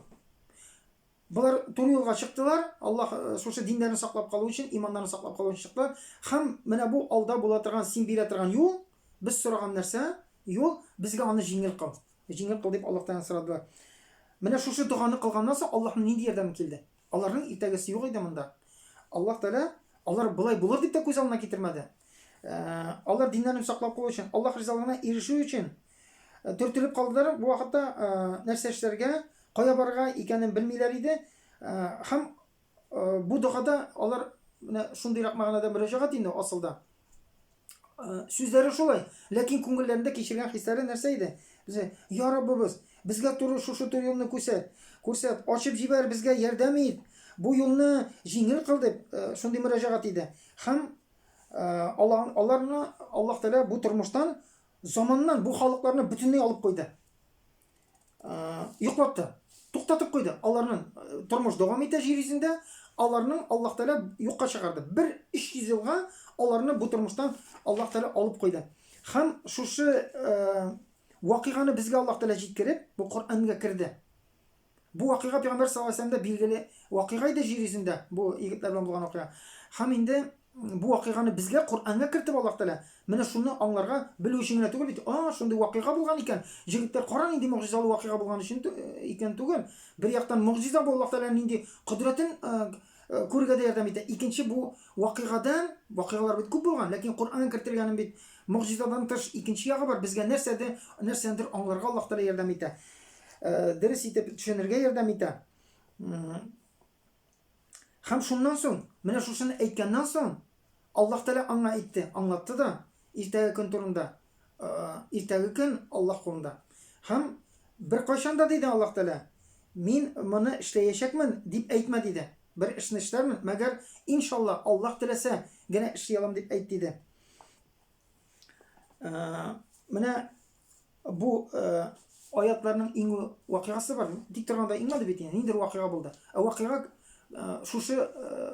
S1: Болар туры юлга чыктылар, Аллаһ э, шушы диннәрен саклап калу өчен, иманнарын саклап калу өчен чыктылар. Һәм менә бу алда була торган, син бирә торган юл, без сораган нәрсә, юл, безгә аны җиңел кыл. Җиңел кыл дип Аллаһтан сорадылар. Менә шушы доганы кылганнан соң Аллаһның нинди ярдәме килде? Аларның иртәгесе юк иде монда. Аллаһ Тәгалә алар болай булыр дип тә күз алдына китермәде. Э, алар диннәрен саклап калу өчен, Аллаһ ризалыгына ирешү өчен э, төртелеп калдылар. Бу вакытта э, нәрсә эшләргә, кая барырга икәнен белмиләр иде. Һәм бу догада алар менә шундыйрак мәгънәдә мөрәҗәгать инде асылда. Сүзләре шулай, ләкин күңелләрендә кичергән хисләре нәрсә иде? Безгә, Я Раббыбыз, безгә туры шушы туры юлны күрсәт, күрсәт, ачып җибәр, безгә ярдәм ит, бу юлны җиңел кыл дип, шундый мөрәҗәгать иде. Һәм Аллаһ аларны Аллаһ Тәгалә бу тормыштан, заманнан бу халыкларны бөтенләй алып куйды. Йоклатты. Туктатып куйды. Аларның тормыш дәвам итә җир йөзендә. Аларның Аллаһ Тәгалә юкка чыгарды. Бер 300 елга аларны бу тормыштан Аллаһ Тәгалә алып куйды. Һәм шушы вакыйганы безгә Аллаһ Тәгалә җиткереп, бу Коръәнгә керде. Бу вакыйга Пәйгамбәр саллаллаһу алейһи вәсәлләмдә билгеле вакыйга иде җир йөзендә, бу егетләр белән булган вакыйга. Һәм инде. бу вакыйганы безгә Коръәнгә кертеп Аллаһ Тәгалә менә шуны аңларга белү өчен генә түгел бит. А, шундый вакыйга булган икән. Җегетләр, кара нинди могҗизалы вакыйга булган өчен э, икән түгел. Бер яктан могҗиза бу Аллаһ Тәгаләнең нинди кодрәтен э, э, күрергә дә ярдәм итә. Икенче бу вакыйгадан, вакыйгалар бит күп булган, ләкин Коръәнгә кертелгәнен бит могҗизадан тыш икенче ягы бар. Безгә нәрсәдер, нәрсәдер аңларга Аллаһ Тәгалә ярдәм итә. Дөрес итеп төшенергә ярдәм итә. Һәм шуннан соң, менә шушыны әйткәннән соң, Аллаһ Тәгалә аңа әйтте, аңлатты да, иртәге көн турында. Иртәге көн Аллаһ кулында. Һәм беркайчан да, диде Аллаһ Тәгалә, мин моны эшләячәкмен, дип әйтмә, диде. Бер эшне эшләрмен, мәгәр, иншалла, Аллаһ теләсә генә эшли алам, дип әйт, диде. Менә бу аятларның иңү вакыйгасы бар. Тик торганда иңмәде бит инде, ниндидер вакыйга булды. Ә вакыйга шушы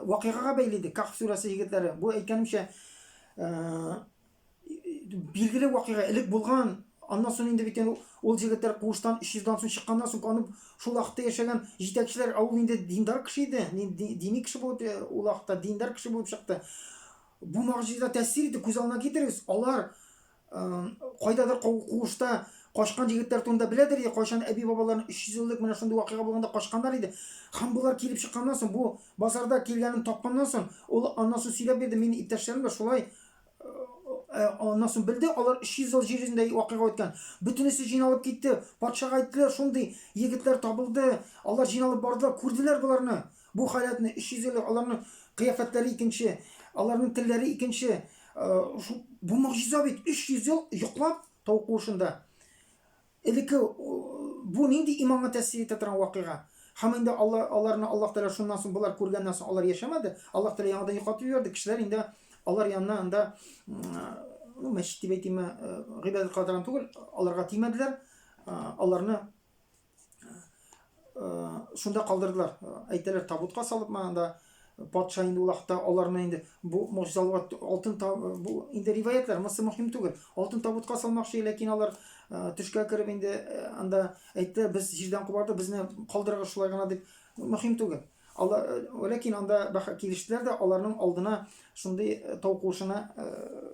S1: вакыйгага бәйле иде. Кахф сүрәсе егетләре. Бу әйткәнемчә, билгеле вакыйга элек булган. Аннан соң инде бит ул егетләр куыштан 300 дан соң чыкканнан соң аны шул вакытта яшәгән җитәкчеләр, ә ул инде диндар кеше иде, дини кеше булып, ул вакытта диндар кеше булып чыкты. Бу могҗиза тәэсир итте, күз алдына китерегез, алар кайдадыр куышта качкан егетләр турында беләдер иде, кайчан әби-бабаларының 300 еллык менә шундый вакыйга булганда качканнар иде. Һәм болар килеп чыкканнан соң, бу базарда килгәнен тапканнан соң, ул аннан соң сөйләп бирде, минем иптәшләрем дә шулай аннан соң белде, алар 300 ел җир йөзендә вакыйга үткән. Бөтенесе җыйналып китте, патшага әйттеләр, шундый егетләр табылды, алар җыйналып бардылар, күрделәр боларны. Бу халәтне 300 ел аларның кыяфәтләре икенче, аларның телләре икенче. Бу могҗиза бит 300 ел йоклап тау куышында. Элекке бу нинди иманга тәэсир итә торган вакыйга. Һәм инде Алла аларны Аллаһ Тәгалә шуннан соң болар күргәннән соң алар яшәмәде. Аллаһ Тәгалә яңадан йоклатып җибәрде. Кешеләр инде алар янына анда ну мәчет дип әйтимме, гыйбадәт кыла торган түгел, аларга тимәделәр. Аларны шунда калдырдылар. Әйтәләр, табутка салып анда патша инде ул вакытта аларны инде бу могҗизаларга алтын бу инде риваятлар, монысы мөһим түгел. Алтын табутка салмакчы, ләкин алар төшкә кереп инде анда әйтте, без җирдән кубарды, безне калдырыгыз шулай гына дип, мөһим түгел. Алар, ләкин анда килештеләр дә, аларның алдына шундый тау куышына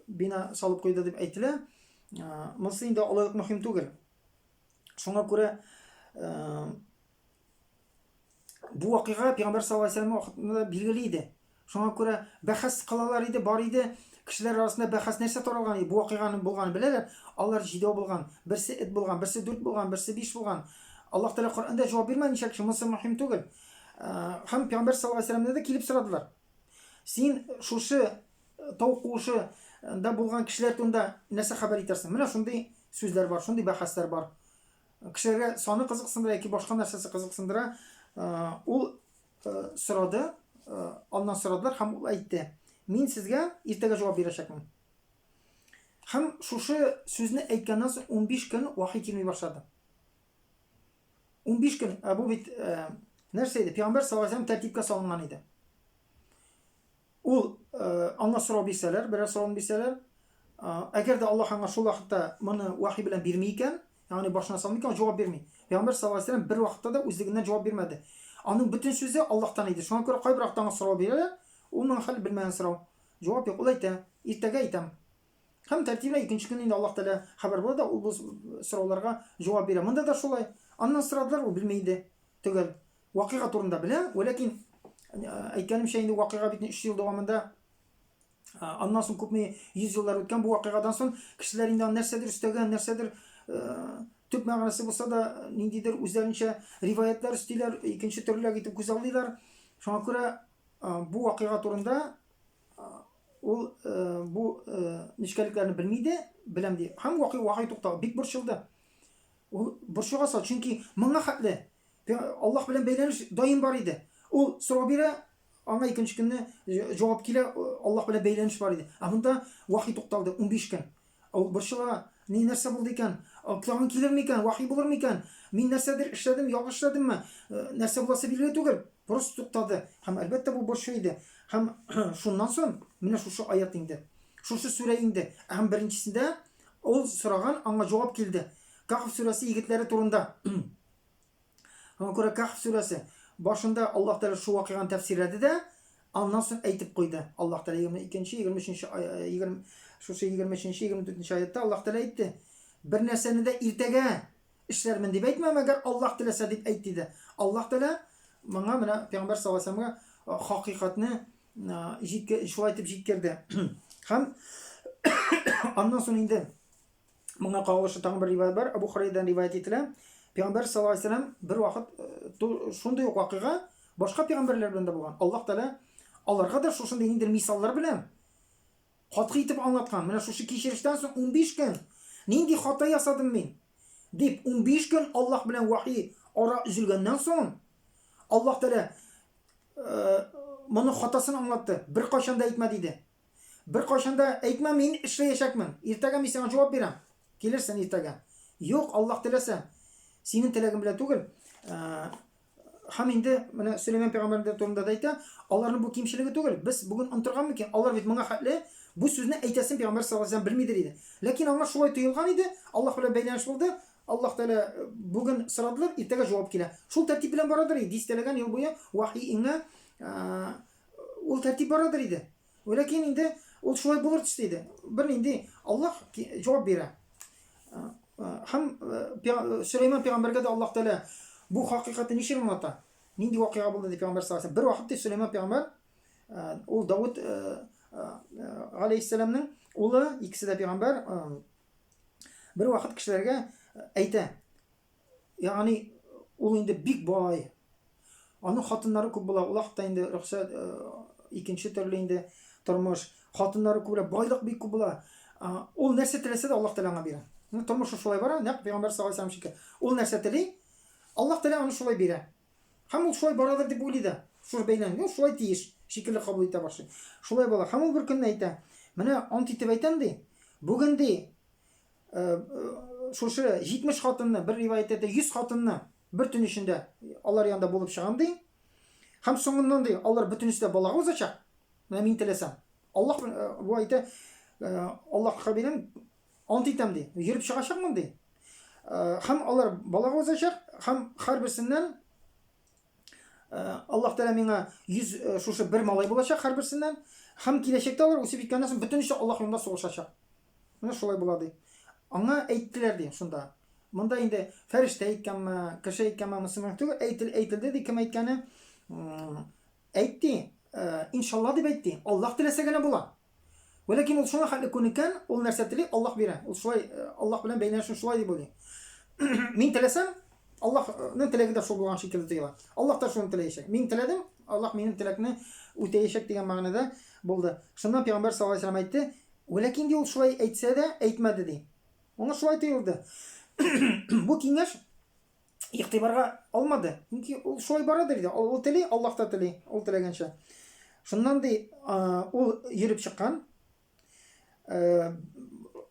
S1: бина салып куйды дип әйтелә. Монысы инде алай ук мөһим түгел. Шуңа күрә бу вакыйга пәйгамбәр саллаллаһу алейһи вәсәлләм вакытында билгеле иде. Шуңа күрә бәхәс кылалар иде, бар иде. Кешеләр арасында бәхәс нәрсә таралган иде? Бу вакыйганың булганын беләләр. Алар җидәү булган, берсе эт булган, берсе дүрт булган, берсе биш булган. Аллаһ Тәгалә Коръәндә җавап бирмәде ничә кеше, монысы мөһим түгел. Һәм пәйгамбәр саллаллаһу алейһи вәсәлләмне дә килеп сорадылар. Син шушы тау куышы да булган кешеләр турында нәрсә хәбәр итәрсең? Менә шундый сүзләр бар, шундый бәхәсләр бар. Кешеләргә саны кызыксындыра яки башка нәрсәсе кызыксындыра. Ул сорады, аннан сорадылар һәм ул әйтте: "Мин сезгә иртәгә җавап бирәчәкмен." Һәм шушы сүзне әйткәннән соң 15 көн вахи килми башлады. 15 көн, ә бу бит нәрсә иде? Пәйгамбәр саллаллаһу алейһи вәсәлләм тәртипкә салынган иде. Ул аңа сорау бирсәләр, берәр сорауны бирсәләр, әгәр дә Аллаһ аңа шул вакытта моны вахи белән бирми икән, ягъни башына салмый икән, җавап бирми. Пәйгамбәр саллаллаһу алейһи вәсәлләм бер вакытта да үзлегеннән җавап бирмәде. Аның бөтен сүзе Аллаһтан иде. Шуңа күрә кайбер вакытта аңа сорау бирәләр, ул моңа хәл белмәгән сорау. Җавап юк. Ул әйтә, иртәгә әйтәм. Һәм тәртибенә икенче көнне инде Аллаһ Тәгалә хәбәр була да, ул бу сорауларга җавап бирә. Монда да шулай. Аннан сорадылар, ул белми иде. Төгәл. Вакыйга турында белә, вәләкин әйткәнемчә инде вакыйга бит 3 ел дәвамында аннан соң күпме йөз еллар үткән бу вакыйгадан соң кешеләр инде нәрсәдер өстәгән, нәрсәдер төп мәгънәсе булса да ниндидер үзләренчә риваятлар өстиләр, икенче төрлерәк итеп күзаллыйлар. Шуңа күрә бу вакыйга турында ул бу нечкәлекләрне белми дә, беләм ди. Һәм вакый вахи туктау бик борчылды. Ул борчуга салды, чөнки моңа хәтле Аллаһ белән бәйләнеш даим бар иде. Ул сорау бирә, аңа икенче көнне җавап килә, Аллаһ белән бәйләнеш бар иде. Ә монда вахи тукталды 15 көн. Ул борчыла, ни нәрсә булды икән? Тагын килер микән? Вахи булыр микән? Мин нәрсәдер эшләдем, ялгыш эшләдемме? Нәрсә буласы билгеле түгел. Просто туктады. Һәм әлбәттә бу борчу иде. Һәм шуннан соң менә шушы аят инде. Шушы сүрә инде. Һәм беренчесендә ул сораган, аңа җавап килде. Кахф сүрәсе егетләре турында. Шуңа күрә Кахф сүрәсе башында Аллаһ Тәгалә шул вакыйганы тәфсирләде дә, Аннан соң әйтеп куйды. Аллаһ Тәгалә 22, 23 20 шушы 23, 24 аятта Аллаһ Тәгалә әйтте. Бер нәрсәне дә иртәгә эшләрмен дип әйтмә, мәгәр Аллаһ теләсә дип әйт диде. Аллаһ Тәгалә моңа менә Пәйгамбәр саллаллаһу алейһи вәсәлләмгә хакыйкатьне җиткер, шулай итеп җиткерде. Һәм аннан соң инде Моңа кагылышлы тагын бер риваять бар. Абу Хурайрадан риваять ителә. Пәйгамбәр саллаллаһу алейһи вәсәлләм бер вакыт э, шундый ук вакыйга башка пәйгамбәрләр белән дә булган. Аллаһ Тәгалә аларга да шушындый ниндидер мисаллар белән катгый итеп аңлаткан. Менә шушы кичерештән соң 15 көн нинди хата ясадым мин? дип 15 көн Аллаһ белән вахи ара өзелгәннән соң Аллаһ Тәгалә э, моны хатасын аңлатты. Беркайчан да әйтмә диде. Беркайчан да әйтмә, мин эшләячәкмен. Иртәгә мин сиңа җавап бирәм. Килерсең иртәгә. Юк, Аллаһ теләсә, синең теләгең белән түгел. Э, һәм инде менә Сөләйман пәйгамбәр турында да әйтә, аларның бу кимчелеге түгел. Без бүген онтырган микән? Алар бит моңа хәтле бу сүзне әйтәсен пәйгамбәр саллаллаһу алейһи белмидер иде. Ләкин аңа шулай тоелган иде, Аллаһ белән бәйләнеш булды. Аллаһ Тәгалә э, бүген сорадылар, иртәгә җавап килә. Шул тәртип белән барадыр иде. Дистәләгән ел буе вахи иңә э, ул тәртип барадыр иде. Ләкин инде ул шулай булыр төсле иде. Бернинди Аллаһ җавап бирә. Һәм Сөләйман пәйгамбәргә дә Аллаһ Тәгалә бу хакыйкатьне ничек аңлата? Нинди вакыйга булды дип пәйгамбәр саллаллаһу Бер вакыт ди Сөләйман пәйгамбәр ул Давыт алейһиссәламнең улы, икесе дә пәйгамбәр, бер вакыт кешеләргә әйтә, Ягъни ул инде бик бай. Аның хатыннары күп була. Ул вакытта инде рөхсәт э, икенче төрле инде тормыш. Хатыннары күп була, байлык бик күп була. Ул нәрсә теләсә дә Аллаһ Тәгалә аңа бирә. Ну, тормышы шулай бара, нәкъ пәйгамбәр саллаллаһу алейһи вәсәлләм Ул нәрсә тели, Аллаһ Тәгалә аны шулай бирә. Һәм ул шулай барадыр дип уйлый да. Шул бәйләнә. Ну, шулай тиеш шикелле кабул итә башлый. Шулай була. Һәм ул бер көнне әйтә, менә ант итеп әйтәм ди. Бүген ди, шушы 70 хатынны, бер риваятьтә әйтә 100 хатынны бер төн эчендә алар янында булып чыгам ди. Һәм соңыннан ди, алар бөтенесе дә балага узачак. Менә мин теләсәм. Аллаһ бу әйтә, Аллаһка бирәм, ант итәм ди. Йөреп чыгачакмын ди. Һәм алар балага узачак, һәм һәрберсеннән Аллаһ Тәгалә миңа 100 шушы бер малай булачак һәрберсеннән. Һәм киләчәктә алар үсеп җиткәннән соң бөтенесе Аллаһ юлында сугышачак. Менә шулай була ди. Аңа әйттеләр ди шунда. Монда инде фәрештә әйткәнме, кеше әйткәнме, монысы мөһим түгел. Әйтел, әйтелде ди, кем әйткәне. Әйт ди, иншалла дип әйт ди. Аллаһ теләсә генә була. Вәләкин ул шуңа хәтле күнеккән, ул нәрсә тели, Аллаһ бирә. Ул шулай Аллаһ белән бәйләнешен шулай дип уйлый. Мин теләсәм, Аллаһның теләге дә шул булган шикелле тоела. Аллаһ та шуны теләячәк. Мин теләдем, Аллаһ минем теләкне үтәячәк дигән мәгънәдә булды. Шуннан пәйгамбәр саллаллаһу алейһи вәсәлләм әйтте, Вәләкин ди ул шулай әйтсә дә, әйтмәде ди. Аңа шулай тоелды. Бу киңәш игътибарга алмады. Чөнки ул шулай барадыр иде. Ул тели, Аллаһ та тели, ул теләгәнчә. Шуннан ди, ул йөреп чыккан.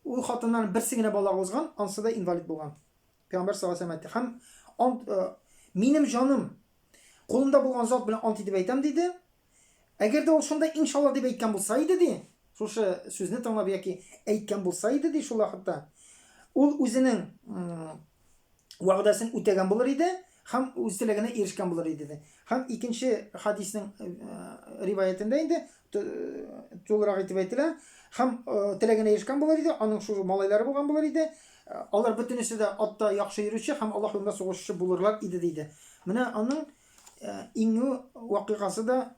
S1: Ул хатыннан берсе генә балага узган, ансы да инвалид булган. Пәйгамбәр саллаллаһу алейһи һәм ант, минем җаным кулымда булган зат белән ант итеп әйтәм диде. Әгәр дә ул шунда иншалла дип әйткән булса иде ди, шушы сүзне тыңлап яки әйткән булса иде ди шул вакытта, ул үзенең вәгъдәсен үтәгән булыр иде һәм үз теләгенә ирешкән булыр иде ди. Һәм икенче хадиснең риваятендә инде тулырак итеп әйтелә, һәм теләгенә ирешкән булыр иде, аның шул малайлары булган булыр иде. Алар бөтенесе дә атта яхшы йөрүче һәм Аллаһ юлында сугышучы булырлар иде диде. Менә аның иңү вакыйгасы да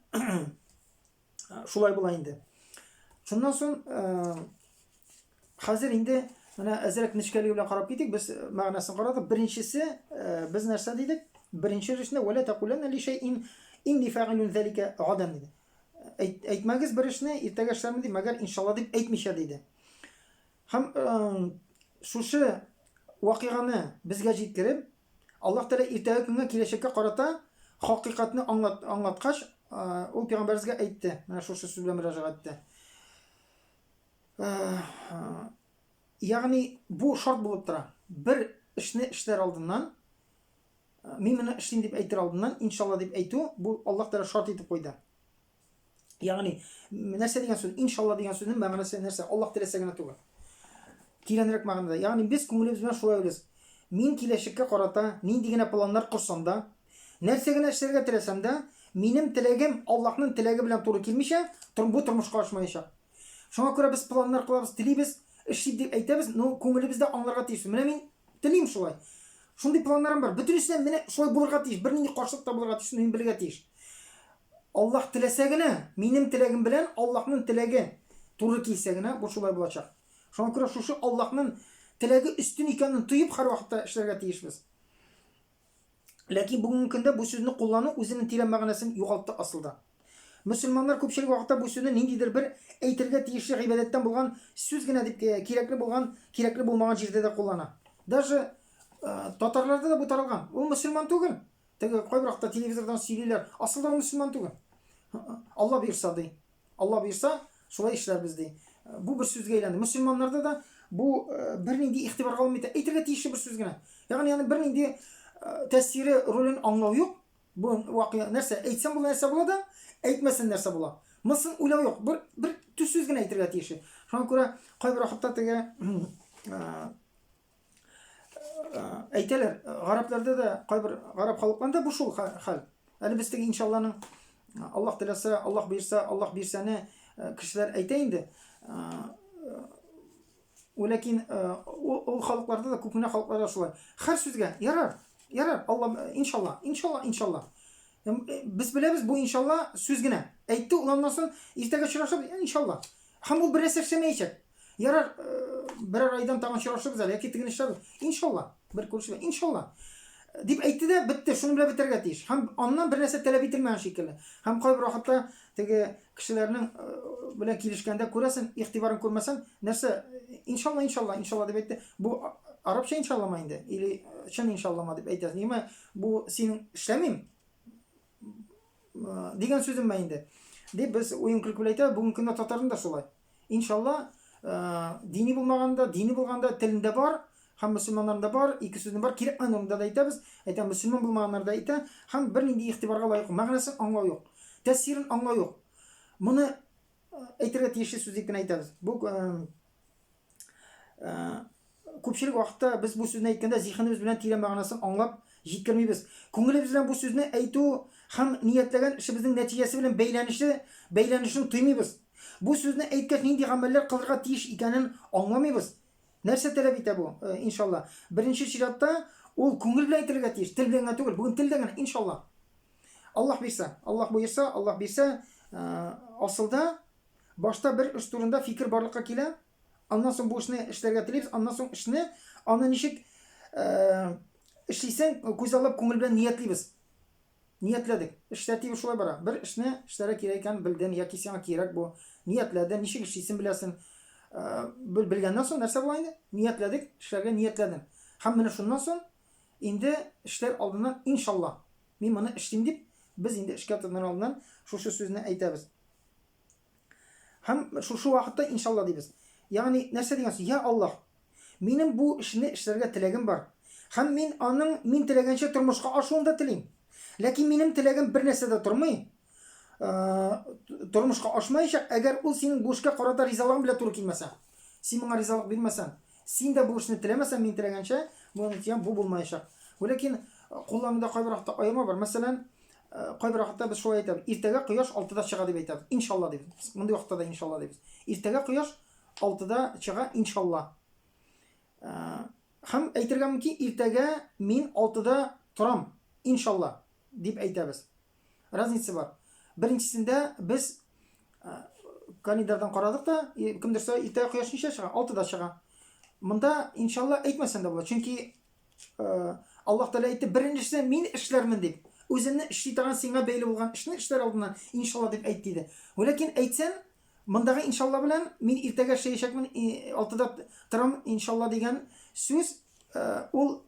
S1: шулай була инде. Шуннан соң хәзер инде менә әзрәк нечкәлеге белән карап китик, без мәгънәсен карадык. Беренчесе, без нәрсә дидек? Беренче өлешендә вәлә тәкуләннә ли шәйин инни фәгыйлүн зәликә гадән диде. Әйтмәгез бер эшне, иртәгә эшләрмен дип, мәгәр иншалла дип әйтмичә диде. Һәм шушы вакыйганы безгә җиткереп, Аллаһ Тәгалә иртәге көнгә, киләчәккә карата хакыйкатьне аңлат, аңлаткач, ул пәйгамбәребезгә әйтте, менә шушы сүз белән мөрәҗәгать итте. Ягъни бу шарт булып тора. Бер эшне эшләр алдыннан, мин моны эшлим дип әйтер алдыннан, иншалла дип әйтү, бу Аллаһ Тәгалә шарт итеп куйды. Ягъни, нәрсә дигән сүз? Иншалла дигән сүзнең мәгънәсе нәрсә? Аллаһ теләсә генә түгел. Тирәнрәк мәгънәдә. Ягъни без күңелебез белән шулай уйлыйбыз. Мин киләчәккә карата нинди генә планнар корсам да, Нәрсә генә эшләргә теләсәм дә, минем теләгем Аллаһның теләге белән туры килмичә, бу тормышка ашмаячак. Шуңа күрә без планнар кылабыз, телибез, эшлик дип әйтәбез, но күңелебездә аңларга тиеш. Менә мин телим шулай. Шундый планнарым бар. Бөтенесе менә шулай булырга тиеш. Бернинди каршылык та булырга тиеш, мин белергә тиеш. Аллаһ теләсә генә, минем теләгем белән Аллаһның теләге туры килсә генә, бу шулай булачак. Шуңа күрә шушы Аллаһның теләге өстен икәнен тоеп һәрвакытта эшләргә тиешбез. Ләкин бүгенге көндә бу сүзне куллану үзенең тирән мәгънәсен югалтты асылда. Мөселманнар күпчелек вакытта бу сүзне ниндидер бер әйтергә тиешле гыйбадәттән булган сүз генә дип э, кирәкле булган, кирәкле булмаган җирдә дә куллана. Даже э, татарларда да бу таралган. Ул мөселман түгел. Теге кайбер вакытта телевизордан сөйлиләр. Асылда ул мөселман түгел. Алла боерса ди. Алла боерса, шулай эшләрбез ди. Бу бер сүзгә әйләнде. Мөселманнарда да бу э, бернинди игътибарга алмый әйтергә тиешле бер сүз генә. Ягъни аны бернинди э, тәэсире, ролен аңлау юк. Бу вакыйга нәрсә әйтсәң була нәрсә була да, әйтмәсәң нәрсә була. Монысын уйлау юк. Бер бер төс сүз генә әйтергә тиешле. Шуңа күрә кайбер вакытта теге э, әйтәләр, гарәпләрдә дә кайбер гарәп халыкларында бу шул хәл. Әле без теге иншалланың Аллаһ теләсә, Аллаһ бирсә, Аллаһ бирсәне кешеләр әйтә инде. Ләкин ул халыкларда да күп кенә халыкларда шулай. Һәр сүзгә ярар, ярар, Алла иншалла, иншалла, иншалла. Без беләбез, бу иншалла сүз генә. Әйтте, ул аннан соң иртәгә очрашып, иншалла. Һәм ул бер нәрсә эшләмәячәк. Ярар, э, берәр айдан тагын очрашырбыз әле, яки тегене эшләрбез. Иншалла, бер күрешеп, иншалла. Дип әйтте дә, бетте, шуның белән бетәргә тиеш. Һәм аннан бер нәрсә таләп ителмәгән шикелле. Һәм кайбер вакытта теге кешеләрнең э, белән килешкәндә күрәсең, игътибарын күрмәсәң, нәрсә, иншалла, иншалла, иншалла дип әйтте. Бу арабча иншаллама инде, или э, чын иншаллама дип әйтәсең. Ниме, бу синең эшләмим, дигән сүземме инде? Дип без уен көлке белән әйтәбез. Бүгенге көндә татарның да шулай. Иншалла, дини булмаганда, дини булганда телендә бар, һәм мөселманнарында бар, ике сүзнең бар, кирәкмәгән урында да әйтәбез, әйтә мөселман булмаганнар да әйтә, һәм бернинди игътибарга лаек, мәгънәсен аңлау юк, тәэсирен аңлау юк. Моны әйтергә тиешле сүз дип кенә әйтәбез. Бу Күпчелек вакытта без бу сүзне әйткәндә зиһенебез белән тирән мәгънәсен аңлап җиткермибез. Күңелебез белән бу сүзне әйтү һәм ниятләгән эшебезнең нәтиҗәсе белән бәйләнеше, бәйләнешен тоймыйбыз. Бу сүзне әйткәч нинди гамәлләр кылырга тиеш икәнен аңламыйбыз. Нәрсә таләп итә бу, э, иншалла? Беренче чиратта ул күңел белән әйтелергә тиеш, тел белән генә түгел. Бүген телдә генә, иншалла. Аллаһ бирсә, Аллаһ боерса, Аллаһ бирсә, э, асылда башта бер эш турында фикер барлыкка килә, Аннан соң бу эшне эшләргә телибез, аннан соң эшне аны ничек э, эшлисең, күзаллап күңел белән ниятлибез. Ниятләдек. Эш тәртибе шулай бара. Бер эшне эшләргә кирәк икәнен белдем, яки сиңа кирәк бу. Ниятләдем, ничек эшлисен беләсең. Э, белгәннән соң нәрсә була инде? Ниятләдек, эшләргә ниятләдем. Һәм менә шуннан соң инде эшләр алдыннан иншалла мин моны эшлим дип, без инде эшкә тотыныр алдыннан шушы сүзне әйтәбез. Һәм шушы вакытта иншалла дибез. Ягъни нәрсә дигән сүз? Я Аллаһ, минем бу эшне эшләргә теләгем бар. Һәм мин аның мин теләгәнчә тормышка ашуын да телим. Ләкин минем теләгем бер нәрсә дә тормый. Э, тормышка ашмаячак, әгәр ул синең бу эшкә карата ризалыгың белән туры килмәсә. Син моңа ризалык бирмәсәң, син дә бу эшне теләмәсәң, мин теләгәнчә, бу бу булмаячак. Ләкин куллануда кайбер вакытта аерма бар. Мәсәлән, Кайбер вакытта без шулай әйтәбез. Иртәгә кояш 6-да чыга дип әйтәбез. Иншалла дибез. Мондый вакытта да иншалла дибез. Иртәгә кояш 6-да чыга, иншалла. Һәм әйтергә мөмкин, иртәгә мин 6-да торам, иншалла, дип әйтәбез. Разница бар. Беренчесендә без календарьдан карадык та, кемдер сорый, иртәгә кояш ничә чыга? 6-да чыга. Монда иншалла әйтмәсәң дә була. Чөнки Аллаһ Тәгалә әйтте, беренчесе мин эшләрмен дип. Үземне эшли торган сиңа бәйле булган эшне эшләр алдыннан иншалла дип әйт диде. Ләкин әйтсәң, мондагы иншалла белән мин иртәгә эшләячәкмен, алтыда торам иншалла дигән сүз ул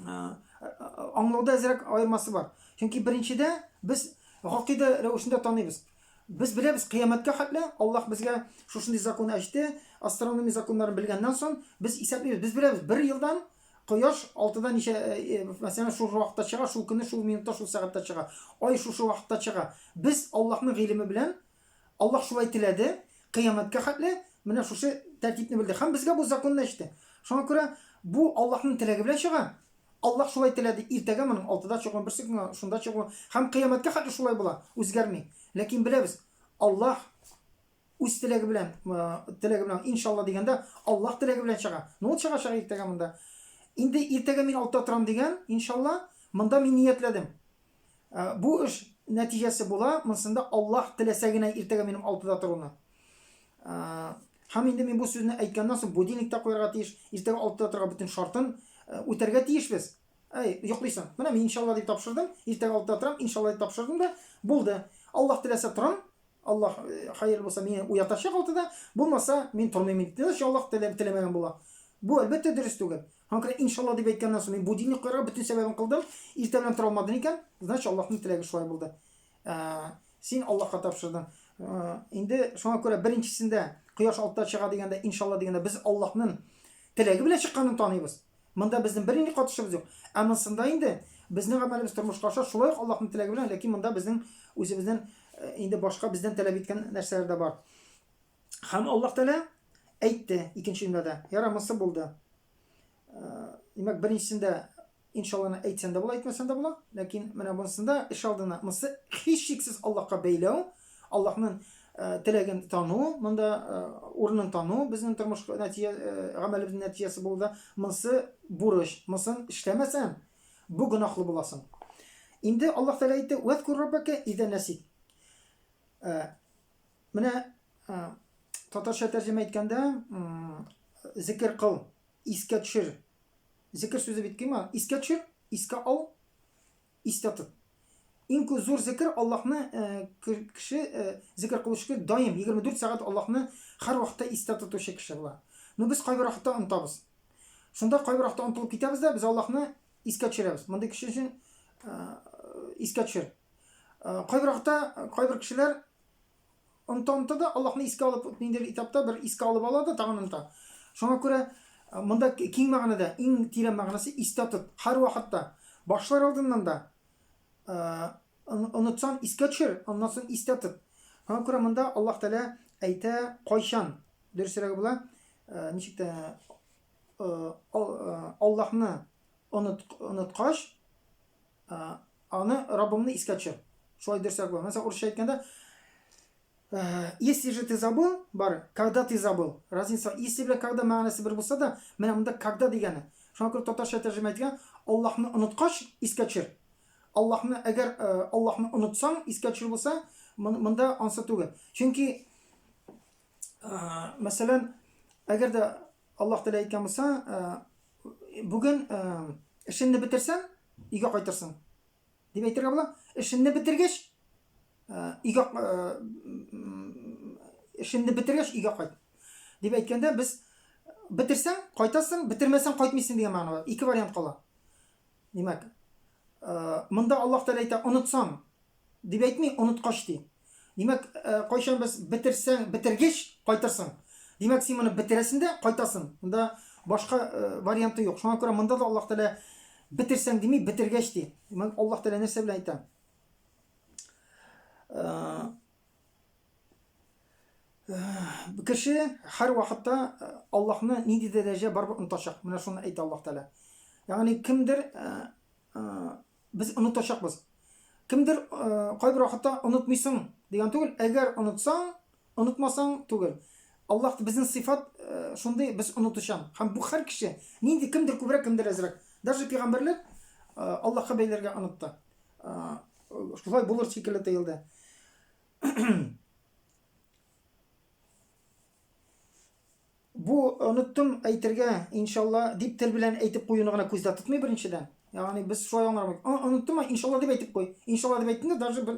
S1: аңлауда әзрәк аермасы бар. Чөнки беренчедә без гакыйдә рәвешендә таныйбыз. Без беләбез, кыямәткә хәтле Аллаһ безгә шушындый закон әйтте, астрономия законнарын белгәннән соң без исәплибез. Без беләбез, бер елдан кояш алтыда ничә, э, э, мәсәлән, шул вакытта чыга, шул көнне, шул минутта, шул сәгатьтә чыга. Ай шушы вакытта чыга. Без Аллаһның гыйлеме белән, Аллаһ шулай теләде, кыямәткә хәтле менә шушы тәртипне белде. Һәм безгә бу законны әйтте. Шуңа күрә бу Аллаһның теләге белән чыга. Аллаһ шулай теләде, иртәгә моның алтыда чыгуын, берсе көнгә шунда чыгуын һәм кыямәткә хәтле шулай була, үзгәрми. Ләкин беләбез, Аллаһ үз теләге белән, теләге белән, иншалла дигәндә, Аллаһ теләге белән чыга. Ну, ул чыгачак иртәгә монда. Инде иртәгә мин алтыда торам дигән, иншалла, монда мин ниятләдем. Бу эш нәтиҗәсе була, монсында Аллаһ теләсә генә иртәгә минем алтыда торуны. Һәм инде мин бу сүзне әйткәннән соң будильник та куярга тиеш, иртәгә алтыда торырга бөтен шартын үтәргә тиешбез. Әй, йоклыйсың. Менә мин иншалла дип тапшырдым, иртәгә алтыда торам, иншалла дип тапшырдым да, булды. Аллаһ теләсә торам, Аллаһ хәерле булса мине уятачак алтыда, булмаса мин тормыйм инде. Значит, Аллаһ теләмәгән була. Бу әлбәттә дөрес түгел. Һәм күрә иншалла дип әйткәннән соң мин будильник куярга бөтен сәбәбен кылдым. Иртә белән тора алмадың икән, значит, Аллаһның теләге шулай булды. Син Аллаһка тапшырдың. Инде шуңа күрә беренчесендә кояш алтыда чыга дигәндә, иншалла дигәндә без Аллаһның теләге белән чыкканын таныйбыз. Монда безнең бернинди катышыбыз юк. Ә монсында инде безнең гамәлебез тормышка аша шулай ук Аллаһның теләге белән, ләкин монда безнең үзебезнең инде башка бездән таләп иткән нәрсәләр дә бар. Һәм Аллаһ Тәгалә әйтте икенче җөмләдә. Ярар, монсы булды. Димәк, беренчесендә иншалланы әйтсәң дә була, әйтмәсәң дә була. Ләкин менә монсында эш алдына, монсы һичшиксез Аллаһка бәйләү, Аллаһның теләген тану, монда урынын тану безнең тормыш нәтиҗә, гамәлебезнең нәтиҗәсе булды. Монсы бурыч, монысын эшләмәсәң, бу гөнаһлы буласың. Инде Аллаһ Тәгалә әйтте: "Вәзкур раббака иза насит". Менә татарча тәрҗемә иткәндә, зикер кыл, искә төшер. Зикер сүзе бит кем? Искә төшер, искә ал, истә тот. Иң күп зур зикер Аллаһны кеше зикер кылучы кеше даим 24 сәгать Аллаһны һәр вакытта истә тотучы кеше була. Но без кайбер вакытта онытабыз. Шунда кайбер вакытта онытылып китәбез дә, без Аллаһны искә төшерәбез. Мондый кеше өчен искә төшер. Кайбер вакытта кайбер кешеләр Оныта-оныта да, Аллаһны искә алып, ниндидер этапта бер искә алып ала да, тагын оныта. Шуңа күрә монда киң мәгънәдә, иң тирән мәгънәсе истә тот. Һәрвакытта. Башлар алдыннан да онытсаң, искә төшер, аннан соң истә тот. Шуңа күрә монда Аллаһ Тәгалә әйтә, кайчан, дөресрәге була, ничек тә Аллаһны оныткач, Аны Раббымны искә төшер. Шулай дөресрәк була. Мәсәлән, урысча әйткәндә, если же ты забыл, бар, когда ты забыл. Разница, если белән когда мәгънәсе бер булса да, менә монда когда дигәне. Шуңа күрә татарча тәрҗемә ителгән, Аллаһны оныткач, искә төшер. Аллаһны, әгәр Аллаһны онытсаң, искә төшер булса, монда ансы түгел. Чөнки, мәсәлән, әгәр дә Аллаһ Тәгалә әйткән булса, бүген эшеңне бетерсәң, өйгә кайтырсың. Дип әйтергә була. Эшеңне бетергәч, өйгә эшеңне бетергәч өйгә кайт. Дип әйткәндә без бетерсәң кайтасың, бетермәсәң кайтмыйсың дигән мәгънә бар. Ике вариант кала. Димәк, монда Аллаһ Тәгалә әйтә, онытсаң, Дип әйтми, оныткач ди. Димәк, кайчан без бетерсәң, бетергәч кайтырсың. Димәк, син моны бетерәсең дә кайтасың. Монда башка варианты юк. Шуңа күрә монда да Аллаһ Тәгалә бетерсәң дими, бетергәч ди. Димәк, Аллаһ Тәгалә нәрсә белән әйтә? Кеше һәр вакытта Аллаһны нинди дәрәҗә барыбер онытачак. Менә шуны әйтә Аллаһ Тәгалә. Ягъни кемдер Без онытачакбыз. Кемдер кайбер вакытта онытмыйсың дигән түгел, әгәр онытсаң, онытмасаң түгел. Аллаһ безнең сыйфат шундый, без онытучан. Һәм бу һәр кеше, нинди кемдер күбрәк, кемдер әзрәк. Даже пәйгамбәрләр Аллаһка бәйләргә онытты. Шулай булыр шикелле тоелды. Бу оныттым әйтергә, иншалла, дип тел белән әйтеп куюны гына күздә тотмый беренчедән. Ягъни без шулай аңларбыз. Оныттымы, иншалла дип әйтеп куй. Иншалла дип әйттең дә, даже бер,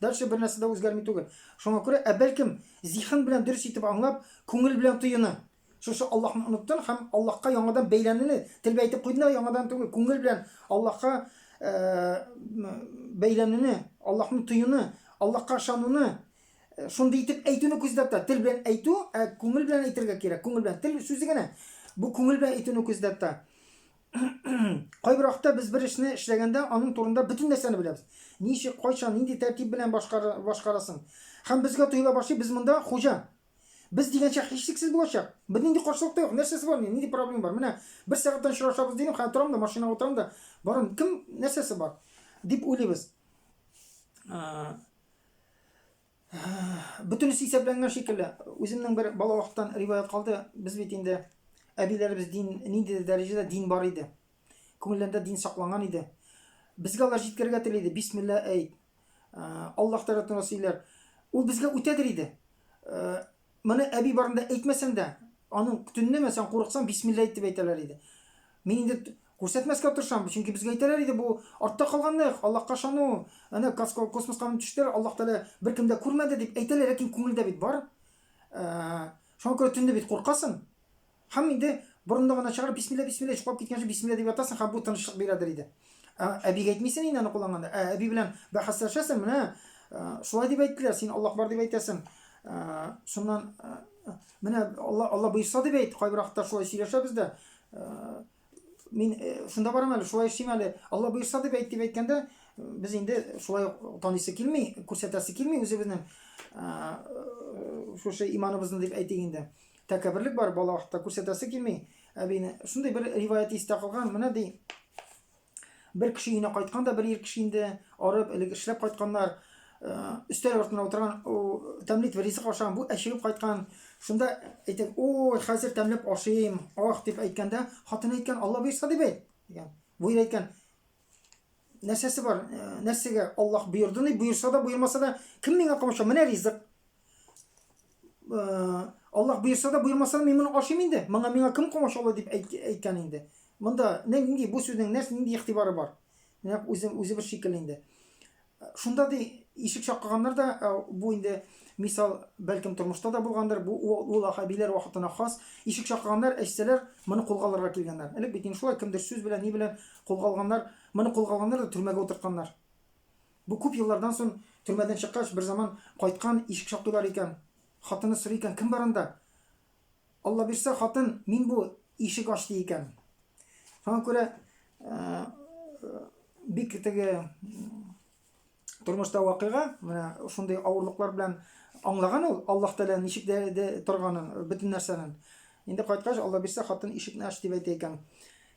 S1: дальше бер нәрсә дә үзгәрми түгел. Шуңа күрә, ә бәлкем зиһен белән дөрес итеп аңлап, күңел белән тоюны, шушы Аллаһны оныттың һәм Аллаһка яңадан бәйләнүне, тел белән әйтеп куйдың да яңадан түгел, күңел белән Аллаһка бәйләнүне, Аллаһны тоюны, Аллаһка ышануны, Шундый итеп әйтүне күздә тота. Тел белән әйтү, ә күңел белән әйтергә кирәк. Күңел белән. Тел сүзе генә. Бу күңел белән әйтүне күздә тота. Кайбер вакытта без бер эшне эшләгәндә аның турында бөтен нәрсәне беләбез. Ничек, кайчан, нинди тәртип белән башкарасың. Һәм безгә тоела башлый, без монда хуҗа. Без дигәнчә һичшиксез булачак. Бернинди каршылык та юк. Нәрсәсе бар, нинди проблема бар? Менә бер сәгатьтән очрашабыз дидем, хәзер торам да машинага утырам да барам. Кем нәрсәсе бар? Дип уйлыйбыз. Бөтенесе исәпләнгән шикелле. Үземнең бер бала вакыттан риваять калды. Без бит инде әбиләребез дин нинди дәрәҗәдә дин бар иде. Күңелләрендә дин сакланган иде. Безгә алар җиткерергә тели иде. Бисмилла әйт. Аллаһ тарафыннан сөйләр. Ул безгә үтәдер иде. Моны әби барында әйтмәсәң дә, аның төнне мәсәлән курыксаң, бисмилла әйт дип әйтәләр иде. Мин инде күрсәтмәскә тырышам, чөнки безгә әйтәләр иде, бу артта калганлык, Аллаһка ышану, әнә космоска менеп төштеләр, Аллаһ Тәгалә беркем дә күрмәде дип әйтәләр, ләкин күңелдә бит бар. Шуңа күрә төнне бит куркасың. Һәм инде борынны гына чыгарып, бисмилла, бисмилла, йоклап киткәнче бисмилла дип ятасың һәм бу тынычлык бирәдер иде. Ә, әбигә әйтмисең инде аны кулланганда. Ә әби белән бәхәсләшәсең, менә шулай дип әйттеләр, син Аллаһ бар дип әйтәсең. Шуннан менә Алла, Алла боерса дип әйт, кайбер вакытта шулай сөйләшәбез дә. Мин шунда барам әле, шулай эшлим әле, Алла боерса дип әйт дип әйткәндә, без инде шулай таныйсы килми, күрсәтәсе килми үзебезнең шушы иманыбызны дип әйтик инде. Тәкәбберлек бар, бала вакытта күрсәтәсе килми әбине. Шундый бер риваять истә калган, менә ди, бер кеше өенә кайткан да, бер ир кеше инде арып, элек эшләп кайтканнар, э, өстәл артына утырган, тәмле итеп ризык ашаган, бу әчегеп кайткан. Шунда әйтә, ой, хәзер тәмләп ашыйм, ах, дип әйткәндә, хатын әйткән, Алла боерса дип әйт, дигән. Бу ир әйткән, нәрсәсе бар, э, нәрсәгә Аллаһ боерды, ни боерса да, боермаса да, кем миңа комачау, менә ризык. Э, Аллаһ боерса да, боермаса да, мин моны ашыйм инде. Моңа миңа кем комачаулый дип әйткән инде. Монда нинди бу сүзнең нәрсә нинди игътибары бар? Нәкъ үзе үзе бер шикелле инде. Шунда ди ишек шакыганнар да, э, бу инде мисал бәлкем тормышта да булгандыр, бу ул әбиләр вакытына хас. Ишек шакыганнар, әйтсәләр, моны кулга алырга килгәннәр. Элек бит инде шулай кемдер сүз белән, ни белән кулга алганнар, моны кулга алганнар да төрмәгә утыртканнар. Бу күп еллардан сон төрмәдән чыккач, берзаман кайткан, ишек шакыйлар икән. Хатыны сорый икән, кем бар анда? Алла бирсә, хатын, мин бу, ишек ач, ди икән. Шуңа күрә бик теге тормышта вакыйга, менә шундый авырлыклар белән аңлаган ул Аллаһ Тәгалә ничек дә, дә торганын, бөтен нәрсәнең. Инде кайткач, Алла бирсә, хатын ишекне ач дип әйтә икән.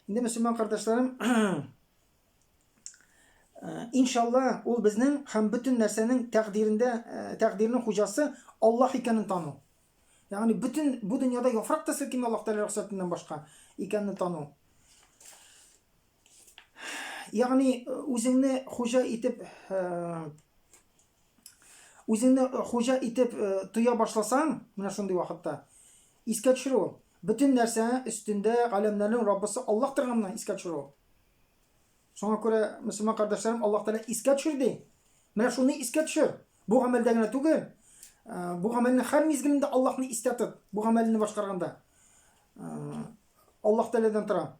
S1: Инде мөселман кардәшләрем, Э, иншалла, ул безнең һәм бөтен нәрсәнең тәкъдирендә, э, тәкъдирнең хуҗасы Аллаһ икәнен тану. Ягъни бөтен бу дөньяда яфрак та селкенми Аллаһ Тәгалә рөхсәтеннән башка икәнне тану. Ягъни э, үзеңне хуҗа итеп үзеңне хуҗа итеп тоя башласаң, менә шундый вакытта искә төшерү. Бөтен нәрсә өстендә галәмнәрнең Раббысы Аллаһ торганны искә төшерү. Шуңа күрә, мөселман кардәшләрем, Аллаһ Тәгалә искә төшер ди. Менә шуны искә төшер. Бу гамәлдә генә түгел, э, бу гамәлнең һәр мизгелендә Аллаһны истә тот, бу гамәлне башкарганда. Э, Аллаһ Тәгаләдән тора.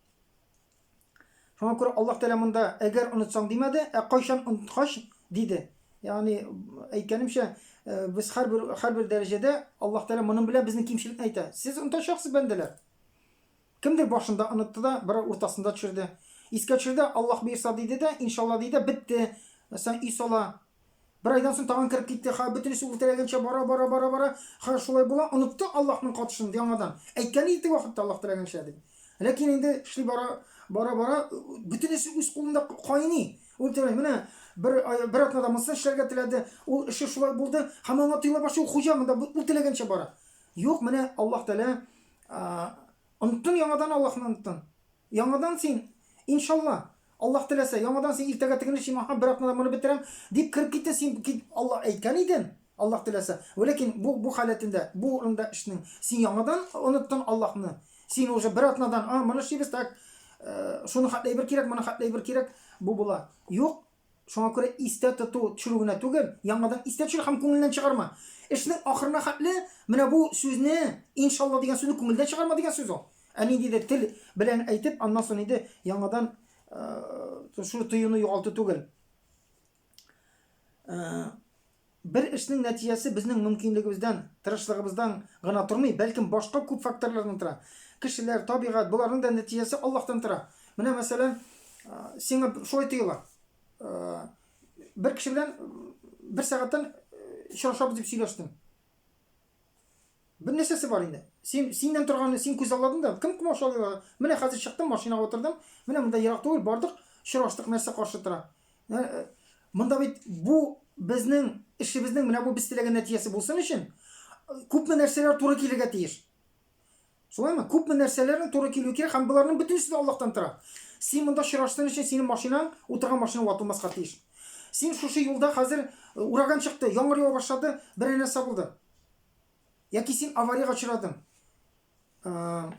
S1: Шуңа күрә Аллаһ Тәгалә монда әгәр онытсаң димәде, ә кайчан оныткач диде. Ягъни әйткәнемчә, э, без һәрбер һәрбер дәрәҗәдә Аллаһ Тәгалә моның белән безнең кимчелекне әйтә. Сез онытачаксыз, бәндәләр. Кемдер башында онытты да, берәү уртасында төшерде. Искә төшерде, Аллаһ боерса диде дә, иншалла диде дә, бетте. Мәсәлән, өй сала. Бер айдан соң тагын кереп китте, ха, бөтенесе ул теләгәнчә бара, бара, бара, бара. Ха, шулай була, онытты Аллаһның катышын яңадан. Әйткән иде теге вакытта Аллаһ теләгәнчә дип. Ләкин инде эшли бара, бара, бара, бөтенесе үз кулында кайный. Ул теләй, менә бер ай, бер атнада монысын эшләргә теләде, ул эше шулай булды, һәм аңа тоела башлый, ул хуҗа монда, ул теләгәнчә бара. Юк, менә Аллаһ Тәгалә Оныттың яңадан Аллаһны оныттың. Яңадан син, иншалла, Аллаһ теләсә, яңадан син иртәгә тегене эшлим, аһа, бер атнада моны бетерәм, дип кереп киттең, син кит, Аллаһ әйткән идең, Аллаһ теләсә. Вәләкин бу бу халәтендә, бу урында эшнең, син яңадан оныттың Аллаһны. Син уже бер атнадан, а, моны эшлибез, так, э, шуны хәтле әйбер кирәк, моны хәтле әйбер кирәк, бу була. Юк, Шуңа күрә истә тоту, төшерү генә түгел, яңадан истә төшер һәм күңелдән чыгарма. Эшнең ахырына хәтле менә бу сүзне, иншалла дигән сүзне күңелдән чыгарма дигән сүз ул. Ә ниндидер тел белән әйтеп, аннан соң инде яңадан шул тоюны югалту түгел. Бер эшнең нәтиҗәсе безнең мөмкинлегебездән, тырышлыгыбыздан гына тормый, бәлкем башка күп факторлардан тора. Кешеләр, табигать, боларның да нәтиҗәсе Аллаһтан тора. Менә, мәсәлән, сиңа шулай тоела. Бер кеше белән бер сәгатьтән очрашабыз дип сөйләштем. Бер нәрсәсе бар инде. Син синнән торганны син күз алладың да, кем комачаулый ала? Менә хәзер чыктым, машинага утырдым. Менә монда ерак түгел, бардык, очраштык, нәрсә каршы тора. Э, э, монда бит бу безнең эшебезнең менә бу без теләгән нәтиҗәсе булсын өчен күпме нәрсәләр туры килергә тиеш. Шулаймы? Күпме нәрсәләрнең туры килүе кирәк һәм боларның бөтенесе дә Аллаһтан тора. Син монда очрашсын өчен синең машинаң, утырган машинаң ватылмаска тиеш. Син шушы юлда хәзер э, ураган чыкты, яңгыр ява башлады, берәр нәрсә булды. Яки син авариягә очрадың. Э,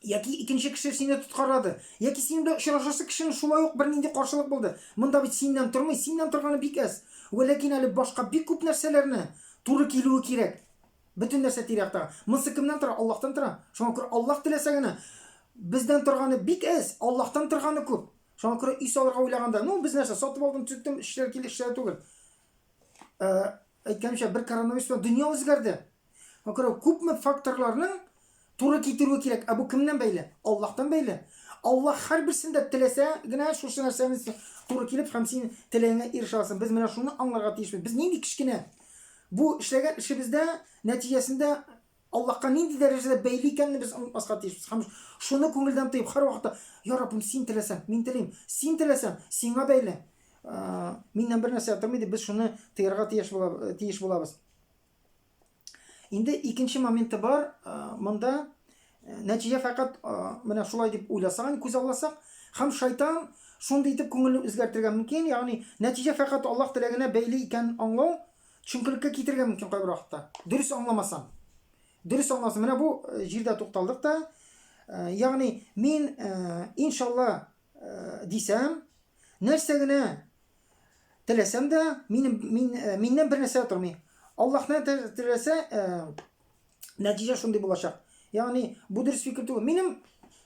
S1: яки икенче кеше сине тоткарлады. Яки синең белән очрашасы кешенең шулай ук бернинди каршылык булды. Монда бит синнән тормый, синнән торганы бик әз. Вәләкин әле башка бик күп нәрсәләрне туры килүе кирәк. Бөтен нәрсә тирә-якта. Монысы кемнән тора? Аллаһтан тора. Шуңа күрә Аллаһ теләсә генә бездән торганы бик әз, Аллаһтан торганы күп. Шуңа күрә өй салырга уйлаганда, ну, без нәрсә, сатып алдым, төзеттем, эшләр килде, эшләр түгел. Ә, әйткәнемчә, бер коронавирус белән дөнья үзгәрде. Шуңа күрә күпме факторларның туры китерүе кирәк. Ә бу кемнән бәйле? Аллаһтан бәйле. Аллаһ һәрберсендә теләсә генә шушы нәрсәне туры килеп һәм син теләгеңә ирешә аласың. Без менә шуны аңларга тиешбез. Без нинди кечкенә Бу эшләгән эшебездә нәтиҗәсендә Аллаһка нинди дәрәҗәдә бәйле икәнне без онытмаска тиешбез. Һәм шуны күңелдән тоеп, һәрвакытта, Я Раббым, син теләсәң, мин телим, син теләсәң, сиңа бәйле. Миннән бер нәрсә тормый дип без шуны тыярга тиеш була, тиеш булабыз. Инде икенче моменты бар, монда нәтиҗә фәкать менә шулай дип уйласак, күз алласак, һәм шайтан шундый итеп күңелне үзгәртергә мөмкин, ягъни нәтиҗә фәкать Аллаһ теләгенә бәйле икәнен аңлау төшенкелеккә китерергә мөмкин кайбер вакытта. Дөрес аңламасаң. Дөрес аңласаң. Менә бу җирдә тукталдык та. Ягъни мин иншалла дисәм, нәрсә генә теләсәм дә, минем мин миннән бер нәрсә тормый. Аллаһ теләсә, нәтиҗә шундый булачак. Ягъни бу дөрес фикер түгел. Минем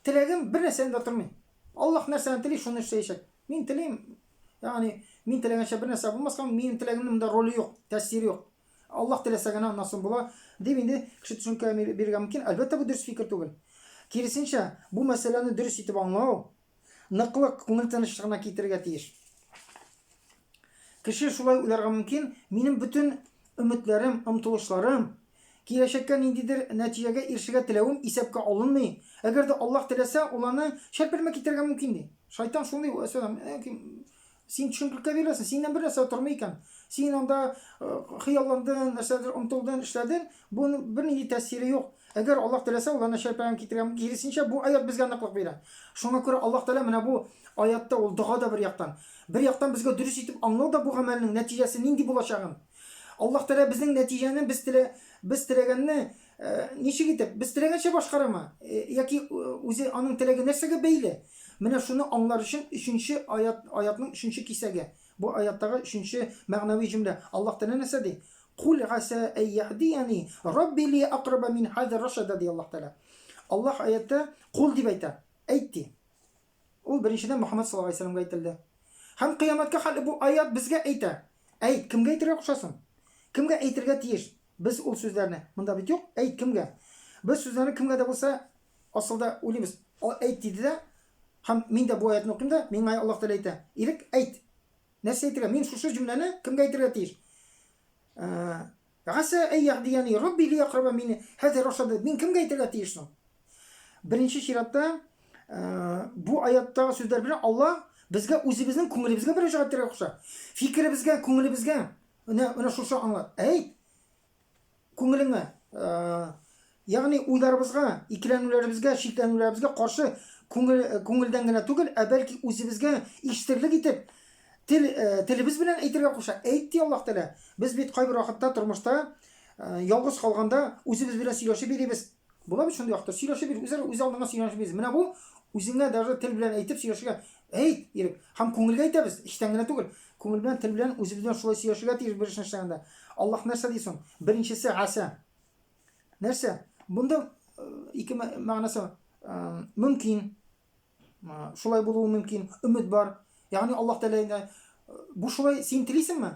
S1: теләгем бер нәрсәдән дә тормый. Аллаһ нәрсәне тели, шуны эшләячәк. Мин телим, ягъни мин теләгәнчә бер нәрсә булмаска, минем теләгемнең монда роле юк, тәэсире юк. Аллаһ теләсә генә аннан соң була, дип инде кеше төшенкә бирергә мөмкин. Әлбәттә, бу дөрес фикер түгел. Киресенчә, бу мәсьәләне дөрес итеп аңлау ныклык, күңел тынычлыгына китерергә тиеш. Кеше шулай уйларга мөмкин, минем бөтен өметләрем, омтылышларым, киләчәккә ниндидер нәтиҗәгә ирешергә теләвем исәпкә алынмый. Әгәр дә Аллаһ теләсә, ул аны чәлпермә китерергә мөмкин, ди. Шайтан шундый, син төшенкелеккә биреләсең, синнән бер нәрсә тормый икән. Син анда хыялландың, нәрсәдер омтылдың, эшләдең, буның бернинди тәэсире юк. Әгәр Аллаһ теләсә, ул аны чәлпәрәмә китерергә мөмкин. Киресенчә, бу аят безгә ныклык бирә. Шуңа күрә Аллаһ Тәгалә менә бу аятта ул дога да бер яктан. Бер яктан безгә дөрес итеп аңлау да бу гамәлнең нәтиҗәсе нинди булачагын. Аллаһ Тәгалә безнең нәтиҗәне без телә без теләгәнне э, ничек итеп, без теләгәнчә башкарамы? Э, яки э, үзе аның теләге нәрсәгә бәйле? Менә шуны аңлар өчен өченче аят аятның өченче кисәге. Бу аяттагы өченче мәгънәви җөмлә. Аллаһ Тәгалә нәрсә ди? Кул гаса әй яһдияни Рабби ли акраба мин хаза рашада ди Аллаһ Тәгалә. Аллаһ аятта кул дип әйтә. Әйт ди. Ул беренчедән Мөхәммәд саллаллаһу алейһи вәсәлләмгә әйтелде. Һәм кыямәткә хәтле бу аят безгә әйтә. Әйт, кемгә әйтергә кушасың? Кемгә әйтергә тиеш? Без ул сүзләрне. Монда бит юк. Әйт, кемгә? Без сүзләрне кемгә дә булса асылда уйлыйбыз. Әйт диде дә, һәм мин дә бу аятны укыйм да, миңа Аллаһ Тәгалә әйтә. Ирек, әйт. Нәрсә әйтергә? Мин шушы җөмләне кемгә әйтергә тиеш? Гаса әй яһдияни Рабби ли якраба мин хәзер рашады. Мин кемгә әйтергә тиеш соң? Беренче чиратта бу аяттагы сүзләр белән Аллаһ безгә үзебезнең күңелебезгә мөрәҗәгать итәргә куша. Фикеребезгә, күңелебезгә. Менә менә шушы аңлат. Әйт, күңелеңә, ягъни уйларыбызга, икеләнүләребезгә, шикләнүләребезгә каршы күңел, күңелдән генә түгел, ә бәлки үзебезгә ишетерлек итеп тел, телебез белән әйтергә куша. Әйт, ди Аллаһ Тәгалә. Без бит кайбер вакытта тормышта ялгыз калганда үзебез белән сөйләшеп йөрибез. Була бит шундый вакытта, сөйләшеп йөр, үзара үз алдыңа сөйләшеп йөрисең. Менә бу үзеңә даже тел белән әйтеп сөйләшергә әйт, Ирек. Һәм күңелгә әйтәбез, эчтән генә түгел. Күңел белән, тел белән үзебез белән шулай сөйләшергә тиеш бер эшне эшләгәндә. Аллаһ нәрсә ди соң? Беренчесе аса. Нәрсә? Бунда э, ике мәгънәсе бар. Э, мөмкин. Шулай булуы мөмкин, өмет бар. Ягъни Аллаһ Тәгалә бу шулай син телисеңме?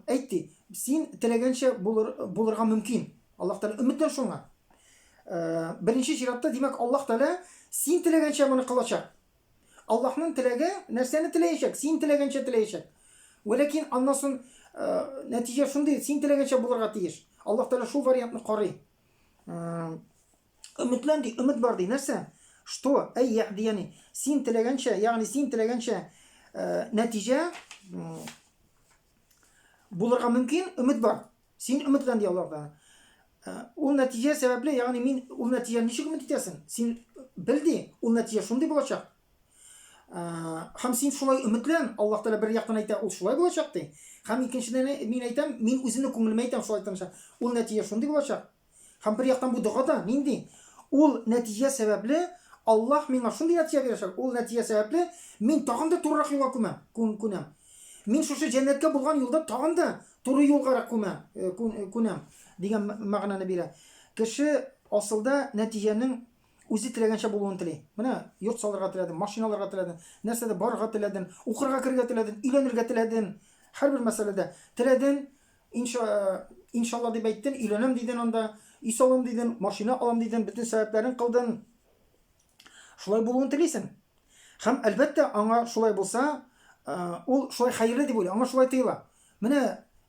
S1: Әйт ди. Син теләгәнчә булыр, булырга мөмкин. Аллаһ Тәгалә өметлән шуңа. Беренче чиратта, димәк, Аллаһ Тәгалә син теләгәнчә моны кылачак. Аллаһның теләге нәрсәне теләячәк? Син теләгәнчә теләячәк. Вәләкин аннан соң нәтиҗә шундый, син теләгәнчә булырга тиеш. Аллаһ Тәгалә шул вариантны карый. Өметлән ди, өмет бар ди. Нәрсә? Что? Әй яһдияни. Син теләгәнчә, ягъни син теләгәнчә нәтиҗә булырга мөмкин, өмет бар. Син өметлән ди Аллаһ Ул нәтиҗә сәбәпле, ягъни мин ул нәтиҗәне ничек өмет итәсең? Син бел ди, ул нәтиҗә шундый булачак. Һәм син шулай өметлән, Аллаһ Тәгалә бер яктан әйтә, ул шулай булачак ди. Һәм икенчедән мин әйтәм, мин үземнең күңелемә әйтәм шулай тыныч. Ул нәтиҗә шундый булачак. Һәм бер яктан бу дога да нинди? Ул нәтиҗә сәбәпле Аллаһ миңа шундый нәтиҗә бирәчәк. Ул нәтиҗә сәбәпле мин тагын да турырак юлга күмәм, күнәм. Мин шушы җәннәткә булган юлда тагын да туры юлгарак күмәм, э, э, күнәм дигән мәгънәне бирә. Кеше асылда нәтиҗәнең үзе теләгәнчә булуын тели. Менә йорт салырга теләдем, машина алырга теләдем, нәрсәдә барырга теләдем, укырга керергә теләдем, өйләнергә теләдем. Һәрбер мәсьәләдә теләдем, инша, иншалла дип әйттең, өйләнәм дидең анда, өй салам дидең, машина алам дидең, бөтен сәбәпләрен кылдың. Шулай булуын телисең. Һәм әлбәттә, аңа шулай булса, ул шулай хәерле дип уйлый, аңа шулай тоела. Менә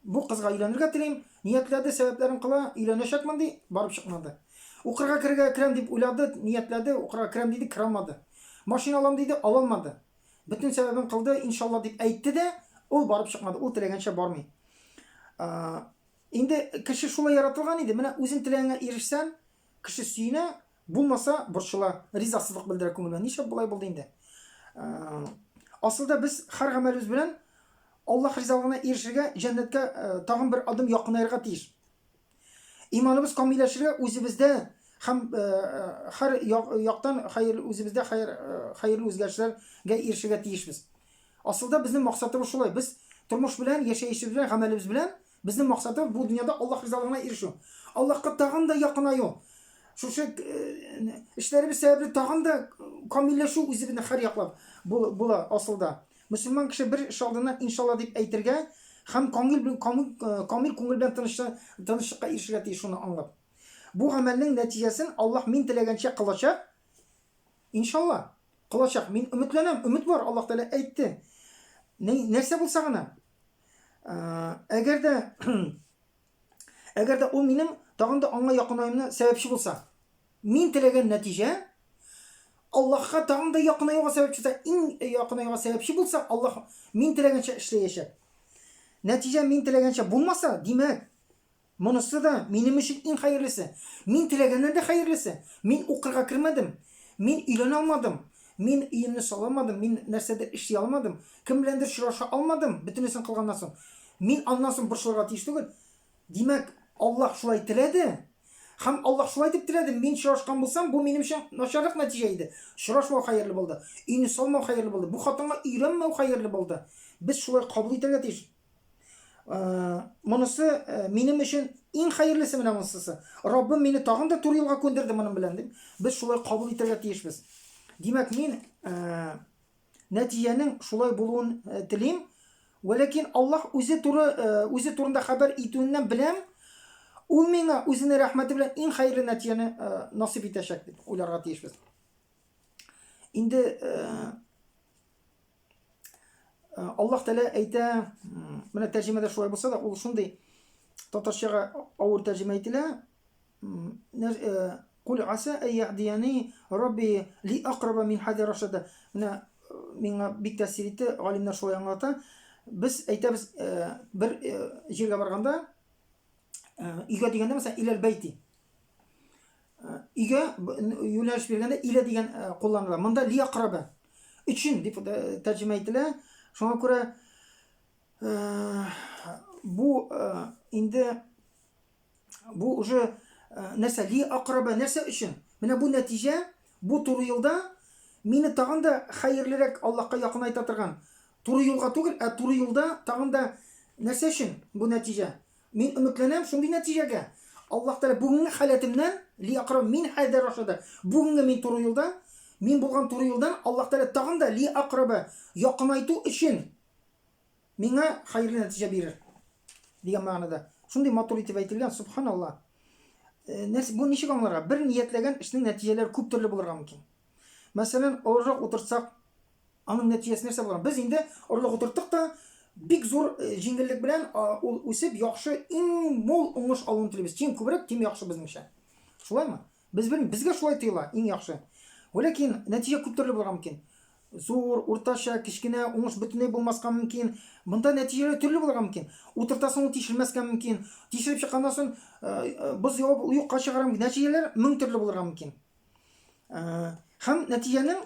S1: бу кызга өйләнергә телим, ниятләде, сәбәпләрен кыла, өйләнәчәкмен ди, барып чыкмады. Укырга керергә керәм дип уйлады, ниятләде, укырга керәм диде, керә алмады. Машина алам диде, ала алмады. Бөтен сәбәбен кылды, иншалла дип әйтте дә, ул барып чыкмады, ул теләгәнчә бармый. Инде кеше шулай яратылган иде, менә үзең теләгәнгә ирешсән, кеше сөенә, булмаса, борчыла, ризасызлык белдерә күңел белән. Нишләп болай булды инде? Асылда без һәр гамәлебез белән Аллаһ ризалыгына ирешергә, җәннәткә тагын бер адым якынаерга тиеш. Иманыбыз камилләшергә үзебездә һәм һәр яктан хәер үзебездә хәер хәерле үзгәрешләргә ирешергә тиешбез. Асылда безнең максатыбыз шулай. Без тормыш белән, яшәешебез белән, гамәлебез белән безнең максатыбыз бу дөньяда Аллаһ ризалыгына ирешү. Аллаһка тагын да якынаю. Шушы эшләребез сәбәпле тагын да камилләшү үзебезне һәр яклап була асылда. Мөселман кеше бер эш алдыннан иншалла дип әйтергә һәм камил, камил, камил күңел белән тынычлыкка ирешергә тиеш шуны аңлап. Бу гамәлнең нәтиҗәсен Аллаһ мин теләгәнчә кылачак. Иншалла, кылачак. Мин өметләнәм, өмет бар, Аллаһ Тәгалә әйтте. Нәрсә булса гына. Әгәр дә әгәр дә ул минем тагын да аңа якынаюымны сәбәпче булса, Мин теләгән нәтиҗә Аллаһка тагын да якынаюга сәбәпче булса, иң якынаюга сәбәпче булса, Аллаһ мин теләгәнчә эшләячәк. Нәтиҗә мин теләгәнчә булмаса, димәк, монысы да минем өчен иң хәерлесе. Мин теләгәннән дә хәерлесе. Мин укырга кермәдем. Мин өйләнә алмадым. Мин өемне сала алмадым, мин нәрсәдер эшли алмадым, кем беләндер очраша алмадым, бөтенесен кылганнан соң. Мин аннан соң борчылырга тиеш түгел. Димәк, Аллаһ шулай теләде. Һәм Аллаһ шулай дип теләде, мин очрашкан булсам, бу минем өчен начаррак нәтиҗә иде. Очрашмау хәерле булды. Өйне салмау хәерле булды. Бу хатынга өйрәнмәү хәерле булды. Без шулай кабул итәргә тиеш. Э, монысы э, минем өчен иң хәерлесе менә монысы. Раббым мине тагын да туры юлга күндерде моның белән дип. Без шулай кабул итәргә тиешбез. Димәк, мин э, Нәтиҗәнең шулай булуын телим. Вәләкин Аллаһ үзе туры үзе турында хәбәр итүеннән беләм, ул миңа үзенең рәхмәте белән иң хәерле нәтиҗәне насыйп итәчәк дип уйларга тиешбез. Инде Аллаһ Тәгалә әйтә, менә тәрҗемәдә шулай булса да, ул шундый татарчага авыр тәрҗемә ителә. Кул аса әй яһдияни Рабби ли акраба мин хади рашада. Менә миңа бик тәэсир итте, галимнәр шулай аңлата. Без әйтәбез, бер җиргә барганда, өйгә дигәндә, мәсәлән, иләл бәйти. Өйгә юнәлеш биргәндә илә дигән кулланыла. Монда ли акраба өчен дип тәрҗемә ителә. Шуңа күрә бу инде Бу уже э, нәрсә? Ли акраба нәрсә өчен? Менә бу нәтиҗә, бу туры юлда мине тагын да хәерлерәк Аллаһка якынайта торган. Туры юлга түгел, ә туры юлда тагын да нәрсә өчен бу нәтиҗә? Мин өметләнәм шундый нәтиҗәгә. Аллаһ Тәгалә бүгенге халәтемнән ли акраб мин хәдә рашада. Бүгенге мин туры юлда, мин булган туры юлдан Аллаһ Тәгалә тагын да ли акраба якынайту өчен Миңа хәерле нәтиҗә бирер. Дигән мәгънәдә. Шундый матур итеп әйтелгән, субханалла. Э, бу ничек аңларга? Бер ниятләгән эшнең нәтиҗәләре күп төрле булырга мөмкин. Мәсәлән, орлык утыртсак, аның нәтиҗәсе нәрсә булыр? Без инде орлык утырттык та, бик зур э, җиңеллек белән ул үсеп, яхшы, иң мул уңыш алуын телибез. Чем күбрәк, тем яхшы безнеңчә. Шулаймы? Без белмибез, безгә шулай тоела, иң яхшы. Вәләкин нәтиҗә күп төрле булырга мөмкин. Зур, уртача, кечкенә, уңыш бөтенләй булмаска мөмкин. Монда нәтиҗәләр төрле булырга мөмкин. Утыртасың, ул тишелмәскә мөмкин. Тишелеп чыкканнан соң, боз явып, ул юкка чыгарга мөмкин. Нәтиҗәләр мең төрле булырга мөмкин. Һәм нәтиҗәнең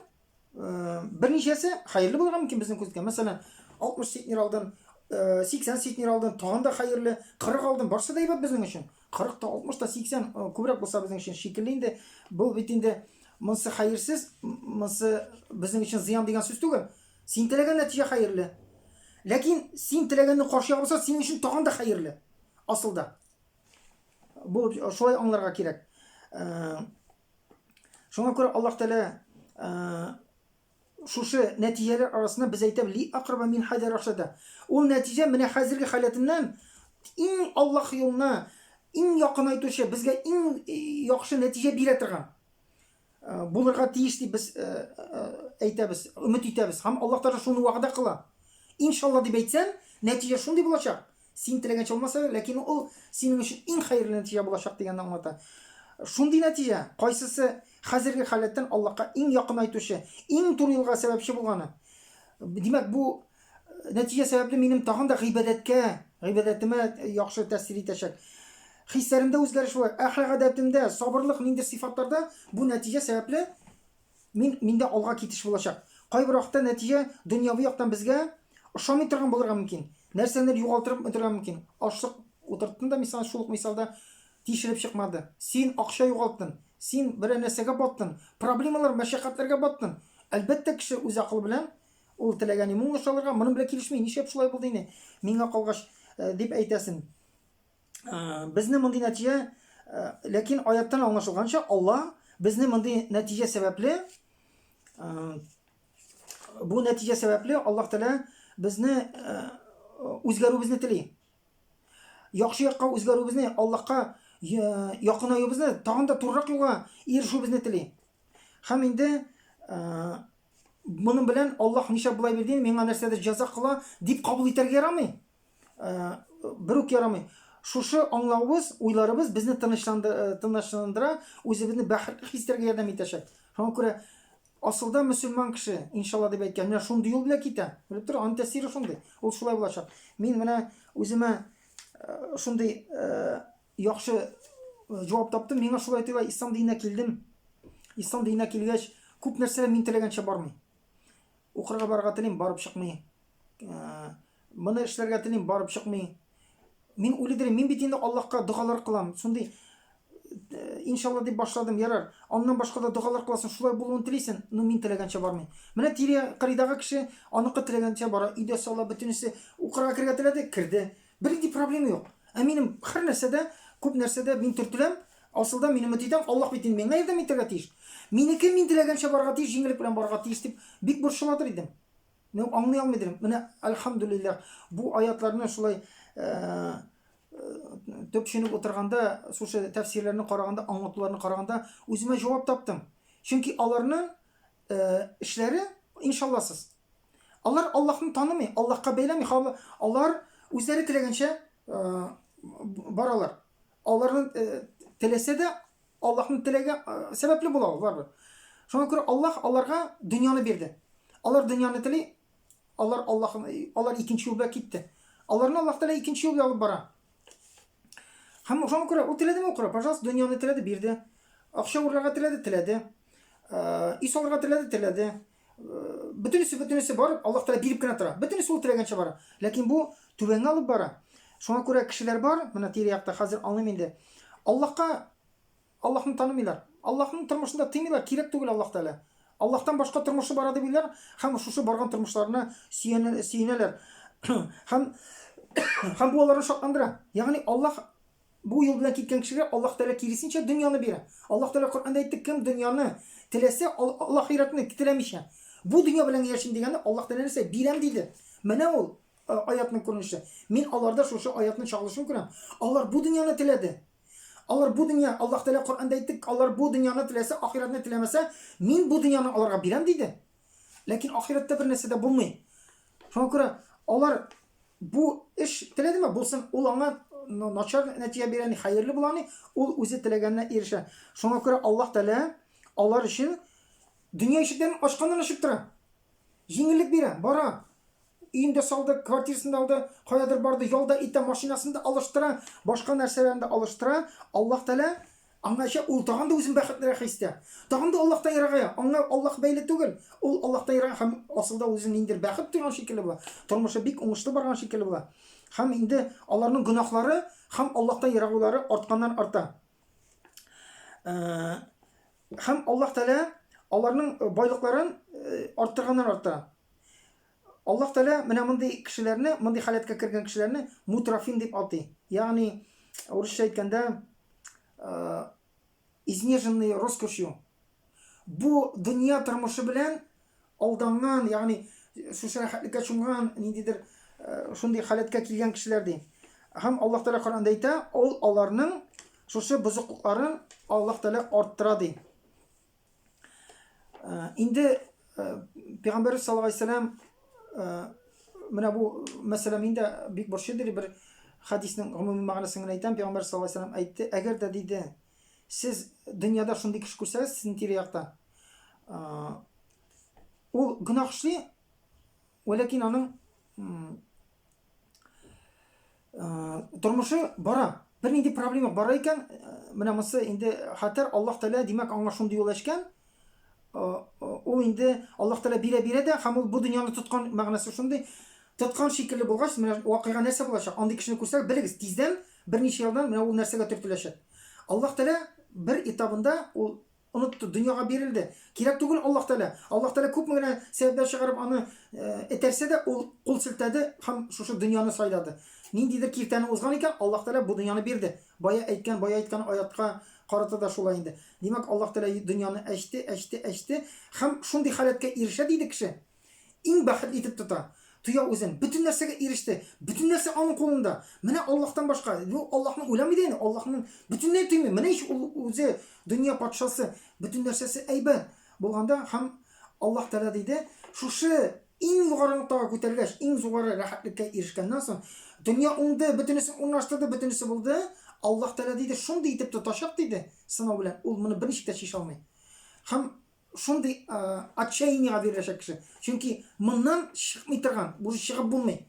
S1: берничәсе хәерле булырга мөмкин безнең күзгә. Мәсәлән, 60 центнер алдын, 80 центнер алдын, тагын да хәерле, 40 алдын, барсы да әйбәт безнең өчен. 40 та, 60 та, 80 күбрәк булса безнең өчен шикелле инде. Бу бит инде монсы хәерсез, монсы безнең өчен зыян дигән сүз түгел. Син теләгән нәтиҗә хәерле. Ләкин син теләгәнне каршы ягы булса, синең өчен тагын да хәерле. Асылда. Бу шулай аңларга кирәк. Шуңа күрә Аллаһ Тәгалә шушы нәтиҗәләр арасында без әйтәбез, ли акраба мин хәзер рашада. Ул нәтиҗә менә хәзерге халәтеннән иң Аллаһ юлына иң якынайтучы, безгә иң яхшы нәтиҗә бирә торган булырга тиеш дип без әйтәбез, өмет итәбез. Һәм Аллаһ Тәгалә шуны вәгъдә кыла. Иншалла дип әйтсәң, нәтиҗә шундый булачак. Син теләгәнчә булмаса да, ләкин ул синең өчен иң хәерле нәтиҗә булачак дигәнне аңлата. Шундый нәтиҗә, кайсысы хәзерге халәттән Аллаһка иң якынайтучы, иң туры юлга сәбәпче булганы. Димәк, бу нәтиҗә сәбәпле минем тагын да гыйбадәткә, гыйбадәтемә яхшы тәэсир итәчәк. Хисләремдә үзгәреш була, әхлак-гадәтемдә, сабырлык, ниндидер сыйфатларда бу нәтиҗә сәбәпле Мин, миндә алга китеш булачак. Кайбер вакытта нәтиҗә дөньяви яктан безгә ошамый торган булырга мөмкин. Нәрсәнедер югалтырып бетерергә мөмкин. Ашлык утырттың да, мисал, шул ук мисалда тишелеп чыкмады. Син акча югалттың. Син берәр нәрсәгә баттың. Проблемалар, мәшәкатьләргә баттың. Әлбәттә, кеше үз акылы белән ул теләгән уңыш алырга, моның белән килешми. Нишләп шулай булды инде? Миңа калгач, дип әйтәсен. Безне мондый нәтиҗә, ләкин аяттан аңлашылганча, Алла безне мондый нәтиҗә сәбәпле, бу нәтиҗә сәбәпле Аллаһ Тәгалә безне үзгәрүебезне тели. Яхшы якка үзгәрүебезне, Аллаһка якынаюыбызны, тагын да турырак юлга ирешүебезне тели. Һәм инде моның белән Аллаһ нишләп болай бирде, миңа нәрсәдер җәза кыла дип кабул итәргә ярамый. Бер үк ярамый. Шушы аңлавыбыз, уйларыбыз безне тынычландыра, үзебезне бәхетле хис итәргә ярдәм итәчәк. Шуңа күрә асылда мөселман кеше, иншалла дип әйткән, менә шундый юл белән китә. Белеп тор, аның тәэсире шундый. Ул шулай булачак. Мин менә үземә шундый яхшы җавап таптым. Миңа шулай тоела, ислам диненә килдем. Ислам диненә килгәч, күп нәрсәләр мин теләгәнчә бармый. Укырга барырга телим, барып чыкмый. Моны эшләргә телим, барып чыкмый. Мин уйлыйдыр, мин бит инде Аллаһка догалар кылам. Шундый иншалла дип башладым, ярар. Аннан башка да догалар кыласың, шулай булуын телисең, но мин теләгәнчә бармый. Менә тирә кырыйдагы кеше аныкы теләгәнчә бара, өйдә сала, бөтенесе укырга керергә теләде, керде. Бернинди проблема юк. Ә минем һәр нәрсәдә, күп нәрсәдә мин төртеләм, асылда мин өмет итәм, Аллаһ бит инде миңа ярдәм итәргә тиеш. Минеке мин теләгәнчә барырга тиеш, җиңеллек белән барырга тиеш дип бик борчыладыр идем. Мин аңлый алмый идем. Менә альхамдулиллах, бу аятларны шулай төпченеп утырганда, шушы тәфсирләрне караганда, аңлатуларны караганда үземә җавап таптым. Чөнки аларның эшләре иншалласыз. Алар Аллаһны танымый, Аллаһка бәйләми, алар үзләре теләгәнчә баралар. Аларның теләсә дә Аллаһның теләге сәбәпле була ул барыбер. Шуңа күрә Аллаһ аларга дөньяны бирде. Алар дөньяны тели, алар Аллаһны, алар икенче юл белән китте. Аларны Аллаһ Тәгалә икенче юл белән алып бара. Һәм шуңа күрә ул теләдеме укырга? Пожалуйста, дөньяны теләде, бирде. Акча урларга теләде, теләде. Өй салырга теләде, теләде. Бөтенесе, бөтенесе барып, Аллаһ Тәгалә биреп кенә тора. Бөтенесе ул теләгәнчә бара. Ләкин бу түбәнгә алып бара. Шуңа күрә кешеләр бар, менә тирә-якта хәзер аңлыйм инде. Аллаһка Аллаһны танымыйлар. Аллаһның тормышында тыймыйлар, кирәк түгел Аллаһ Тәгалә. Аллаһтан башка тормышы бара дип уйлар һәм шушы барган тормышларына сөенәләр. Һәм һәм бу аларны шатландыра. Ягъни Аллаһ бу юл белән киткән кешегә Аллаһ Тәгалә киресенчә дөньяны бирә. Аллаһ Тәгалә Коръәндә әйтте, кем дөньяны теләсә, Аллаһ теләмичә, бу дөнья белән яшим дигәндә Аллаһ Тәгалә нәрсә бирәм диде. Менә ул аятның күренеше. Мин аларда шушы аятның чагылышын күрәм. Алар бу дөньяны теләде. Алар бу дөнья, Аллаһ Тәгалә Коръәндә әйтте, алар бу дөньяны теләсә, ахирәтне теләмәсә, мин бу дөньяны аларга бирәм диде. Ләкин ахирәттә бер нәрсә дә булмый. Шуңа күрә алар бу эш теләдеме, булсын, ул аңа начар нәтиҗә бирә, ни хәерле була, ни ул үзе теләгәненә ирешә. Шуңа күрә Аллаһ Тәгалә алар өчен дөнья ишекләрен ачканнан ачып тора. Җиңеллек бирә, бара. Өен дә салды, квартирасын да алды, каядыр барды, ял да итә, машинасын да алыштыра, башка нәрсәләрен дә алыштыра. Аллаһ Тәгалә аңа ул тагын да үзен бәхетлерәк хис итә. Тагын да Аллаһтан ерагая. Аңа Аллаһ бәйле түгел. Ул Аллаһтан ерак һәм асылда үзен ниндидер бәхет тойган шикелле була. Тормышы бик уңышлы барган шикелле була. Һәм инде аларның гөнаһлары һәм Аллаһтан ерагулары артканнан арта. Э, һәм Аллаһ Тәгалә аларның байлыкларын э, арттырганнан арттыра. Аллаһ Тәгалә менә мондый кешеләрне, мондый халәткә кергән кешеләрне мутрафин дип атый. Ягъни, урысча әйткәндә, э, изнеженные роскошью. Бу дөнья тормышы белән алданган, ягъни шушы рәхәтлеккә чумган, ниндидер э, шундый халәткә килгән кешеләр ди. Һәм Аллаһ Тәгалә Коръәндә әйтә, ул аларның шушы бозыклыкларын Аллаһ Тәгалә арттыра ди. Э, инде э, Пәйгамбәрбез саллаллаһу алейһи вәсәлләм э, менә бу мәсьәлә миндә бик борчыды ди бер хәдиснең гомуми мәгънәсен генә әйтәм. Пәйгамбәр саллаллаһу алейһи вәсәлләм әйтте, әгәр дә диде, сез дөньяда шундый кеше күрсәгез, сезнең тирә-якта, ул гөнаһ эшли, вәләкин аның тормышы бара. Бернинди проблема бара икән, менә монысы инде хәтәр, Аллаһ Тәгалә, димәк, аңа шундый юл ачкан. Ул инде Аллаһ Тәгалә бирә бирә дә, һәм ул бу дөньяны тоткан мәгънәсе шундый, тоткан шикелле булгач, менә вакыйга нәрсә булачак? Андый кешене күрсәгез, белегез, тиздән берничә елдан менә ул нәрсәгә төртеләчәк. Аллаһ Тәгалә бер этабында ул Онытты, дөньяга бирелде. Кирәк түгел Аллаһ Тәгалә. Аллаһ Тәгалә күпме генә сәбәпләр чыгарып аны э, этәрсә дә, ул кул селтәде һәм шушы дөньяны сайлады. Ниндидер киртәне узган икән, Аллаһ Тәгалә бу дөньяны бирде. Бая әйткән, бая әйткән аятка карата да шулай инде. Димәк, Аллаһ Тәгалә дөньяны әчте, әчте, әчте һәм шундый халәткә ирешә диде кеше. Иң бәхетле итеп тота. Тоя үзен. Бөтен нәрсәгә иреште. Бөтен нәрсә аның кулында. Менә Аллаһтан башка. Бу Аллаһны уйламый да инде. Аллаһның бөтенләй тоймый. Менә ич ул үзе дөнья патшасы. Бөтен нәрсәсе әйбәт булганда һәм Аллаһ Тәгалә диде, шушы иң югары ноктага күтәрелгәч, иң югары рәхәтлеккә ирешкәннән соң, дөнья уңды, бөтенесен урнаштырды, бөтенесе булды. Аллаһ Тәгалә диде, шундый итеп тотачак диде, сынау белән. Ул моны берничек тә чишә алмый. Һәм шундый отчаяниега биреләчәк кеше. Чөнки моннан чыкмый торган, уже чыгып булмый.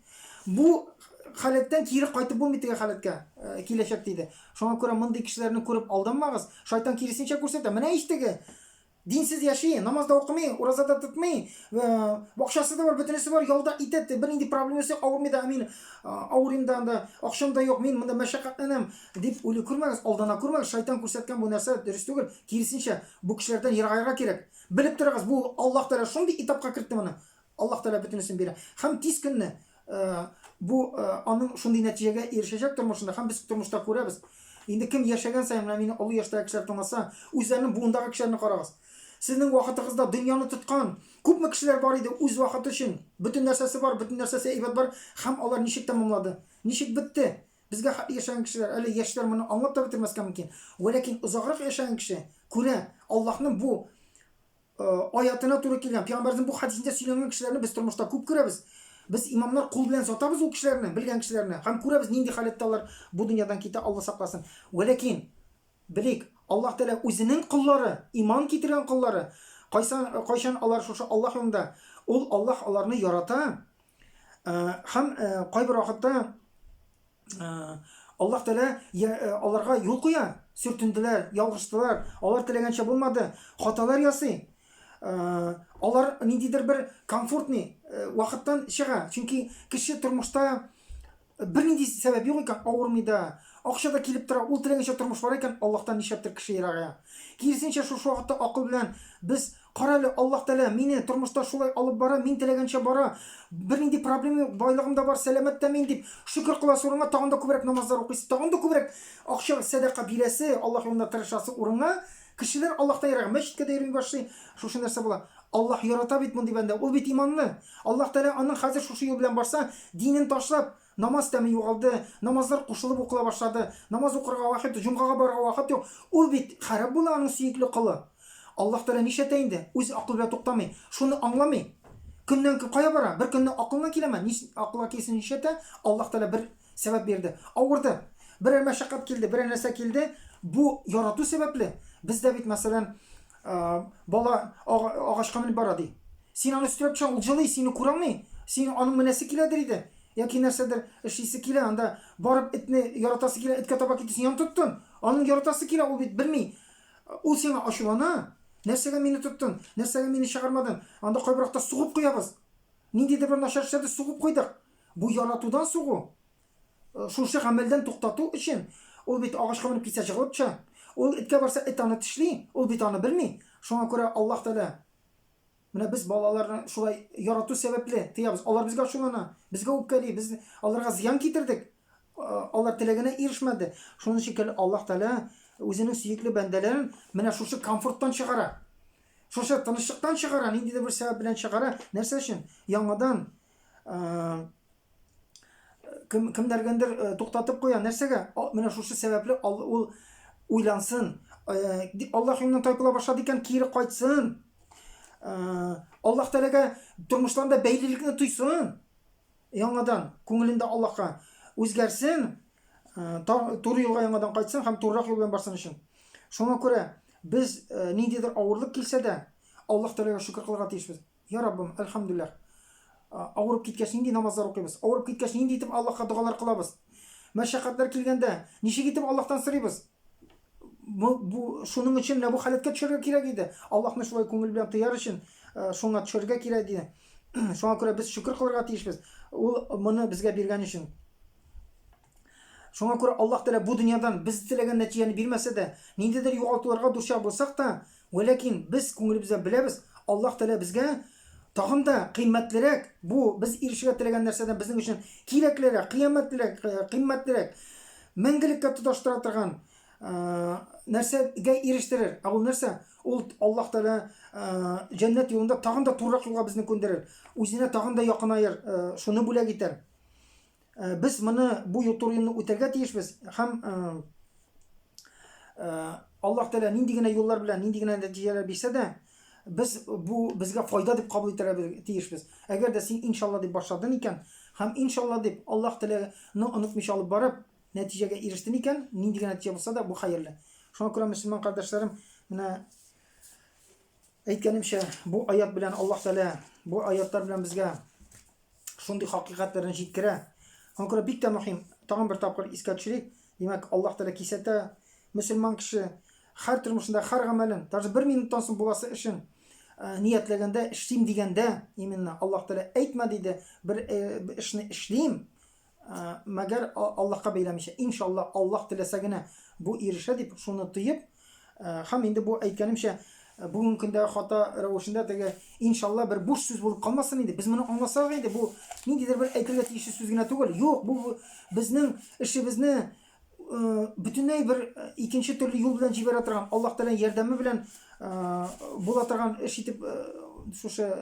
S1: Бу халәттән кире кайтып булмый теге халәткә киләчәк диде. Шуңа күрә мондый кешеләрне күреп алданмагыз. Шайтан киресенчә күрсәтә. Менә ич теге динсез яши, намаз да укымый, ураза да тотмый, акчасы да бар, бөтенесе бар, ялда итә, бернинди проблемасы юк, авырмый да, мин авырыйм да анда, акчам да юк, мин монда мәшәкатьләнәм дип уйлый күрмәгез, алдана күрмәгез. Шайтан күрсәткән бу нәрсә дөрес түгел. Киресенчә, бу кешеләрдән ерагаерга кирәк. Белеп торыгыз, бу Аллаһ Тәгалә шундый этапка кертте моны. Аллаһ Тәгалә бөтенесен бирә. Һәм тиз көнне э, бу э, аның шундый нәтиҗәгә ирешәчәк тормышында һәм без тормышта күрәбез. Инде кем яшәгән саен, менә мине олы яшьтәге кешеләр тыңласа, үзләренең буындагы кешеләрне карагыз. Сезнең вакытыгызда дөньяны тоткан күпме кешеләр бар иде үз вакыты өчен. Бөтен нәрсәсе бар, бөтен нәрсәсе әйбәт бар һәм алар ничек тәмамлады? Ничек бетте? Безгә хәтле яшәгән кешеләр, әле яшьләр моны аңлап та бетермәскә мөмкин. Вәләкин озаграк яшәгән кеше күрә, Аллаһның бу э, аятына туры килгән, пәйгамбәрнең бу хәдисендә сөйләнгән кешеләрне без тормышта күп күрәбез. Без имамнар кул белән сатабыз ул кешеләрне, белгән кешеләрне һәм күрәбез нинди халәттә алар бу дөньядан китә, Алла сакласын. Вәләкин белик, Аллаһ Тәгалә үзенең коллары, иман китергән коллары, кайсан, кайчан алар шушы Аллаһ юлында, ул Аллаһ аларны ярата. Э, һәм э, кайбер вакытта э, Аллаһ Тәгалә аларга юл куя, сөртенделәр, ялгыштылар, алар теләгәнчә булмады, хаталар ясый. Алар ниндидер бер комфортный вакыттан чыга. Чөнки кеше тормышта Бернинди сәбәп юк икән, авырмый да, акча да килеп тора, ул теләгәнчә тормыш бара икән, Аллаһтан нишләптер кеше ерагая. Киресенчә, шушы вакытта акыл белән без, Кара әле, Аллаһ Тәгалә мине тормышта шулай алып бара, мин теләгәнчә бара, бернинди проблема юк, байлыгым да бар, сәламәт тә мин дип, шөкер кыласы урынга тагын да күбрәк намазлар укыйсы, тагын да күбрәк акча, сәдака бирәсе, Аллаһ юлында тырышасы урынга, кешеләр Аллаһтан ерагая, мәчеткә дә йөрми башлый, шушы нәрсә була. Аллаһ ярата бит мондый бәндә, ул бит иманлы. Аллаһ Тәгалә аның хәзер шушы юл белән барса, динен ташлап, намаз тәме югалды, намазлар кушылып укыла башлады, намаз укырга вакыт, җомгага барырга вакыт юк. Ул бит харап була аның сөекле колы. Аллаһ Тәгалә нишләтә инде? Үз акыл белән туктамый, шуны аңламый. Көннән көн кая бара? Бер көнне акылына киләме? Ни акылга килсен нишләтә? Аллаһ Тәгалә бер сәбәп бирде. Авырды. Берәр мәшәкать килде, берәр нәрсә килде, бу ярату сәбәпле. Бездә бит, мәсәлән, бала агачка менеп бара ди. Син аны өстерәп төшәң, ул җылый, сине күрә алмый. Син аның менәсе киләдер иде. Яки нәрсәдер эшлисе килә, анда барып этне яратасы килә, эткә таба китте, син аны тоттың. Аның яратасы килә, ул бит белми. Ул сиңа ачулана. Нәрсәгә мине тоттың? Нәрсәгә мине чыгармадың? Анда кайбер вакытта сугып куябыз. Ниндидер бер начар эшләде, сугып куйдык. Бу яратудан сугу. Шушы гамәлдән туктату өчен ул бит агачка менеп китсә җыгылып төшә. Ул эткә барса, эт аны тешли. Ул бит аны белми. Шуңа күрә Аллаһ Тәгалә менә без балаларны шулай ярату сәбәпле тыябыз. Алар безгә ачулана, безгә үпкәли, без аларга зыян китердек. Алар теләгенә ирешмәде. Шуның шикелле Аллаһ Тәгалә үзенең сөекле бәндәләрен менә шушы комфорттан чыгара. Шушы тынычлыктан чыгара, ниндидер бер сәбәп белән чыгара. Нәрсә өчен? Яңадан кем кемнәргәндер э, туктатып куя. Нәрсәгә? Менә шушы сәбәпле ул уйлансын. Э, Аллаһ юлыннан тайпыла башлады икән, кире кайтсын. Э, Аллаһ Тәгаләгә тормышларында бәйлелекне тойсын. Яңадан күңелендә Аллаһка үзгәрсен, туры юлга яңадан кайтсын һәм турырак юл белән барсын өчен. Шуңа күрә без ниндидер авырлык килсә дә, Аллаһ Тәгаләгә шөкер кылырга тиешбез. Я Раббым, әлхәмдүлилләһ. Авырып киткәч нинди намазлар укыйбыз? Авырып киткәч нинди итеп Аллаһка догалар кылабыз? Мәшәкатьләр килгәндә ничек итеп Аллаһтан сорыйбыз? Бу, бу шуның өчен менә бу халәткә төшәргә кирәк иде. Аллаһны шулай күңел белән тояр өчен шуңа төшәргә кирәк иде. Шуңа күрә без шөкер кылырга тиешбез. Ул моны безгә биргән өчен. Шуңа күрә Аллаһ Тәгалә бу дөньядан без теләгән нәтиҗәне бирмәсә дә, ниндидер югалтуларга дучар булсак та, вәләкин без күңелебездә беләбез, Аллаһ Тәгалә безгә тагын да кыйммәтлерәк, бу без ирешергә теләгән нәрсәдән безнең өчен кирәклерәк, кыямәтлерәк, кыйммәтлерәк, мәңгелеккә тоташтыра торган нәрсәгә ирештерер. Ә ул нәрсә? Ул Аллаһ Тәгалә җәннәт юлында тагын да турырак юлга безне күндерер, үзенә тагын да якынаер, шуны бүләк итәр. Э, без моны бу юл туры юлны үтәргә тиешбез һәм э, э, Аллаһ Тәгалә нинди генә юллар белән, нинди генә нәтиҗәләр бирсә дә, без бу безгә файда дип кабул итәргә тиешбез. Әгәр дә син иншалла дип башладың икән һәм иншалла дип Аллаһ Тәгаләне онытмыйча алып барып, нәтиҗәгә ирештең икән, нинди генә нәтиҗә булса да, бу хәерле. Шуңа күрә мөселман кардәшләрем, менә әйткәнемчә, бу аят белән Аллаһ Тәгалә бу аятлар белән безгә шундый хакыйкатьләрне җиткерә. Шуңа күрә бик тә мөһим, тагын бер тапкыр искә төшерик. Димәк, Аллаһ Тәгалә кисәтә, мөселман кеше һәр тормышында, һәр гамәлен, даже бер минуттан соң буласы эшен э, ниятләгәндә, эшлим дигәндә, именно Аллаһ Тәгалә әйтмә диде, бер э, эшне эшлим, Мәгәр Аллаһка бәйләмичә, иншалла, Аллаһ теләсә генә бу ирешә дип, шуны тоеп, һәм инде бу әйткәнемчә, бүгенге көндәге хата рәвешендә теге иншалла бер буш сүз булып калмасын инде. Без моны аңласак инде, бу ниндидер бер әйтергә тиешле сүз генә түгел. Юк, бу безнең эшебезне бөтенләй бер икенче төрле юл белән җибәрә торган, Аллаһ Тәгаләнең ярдәме белән була торган эш итеп шушы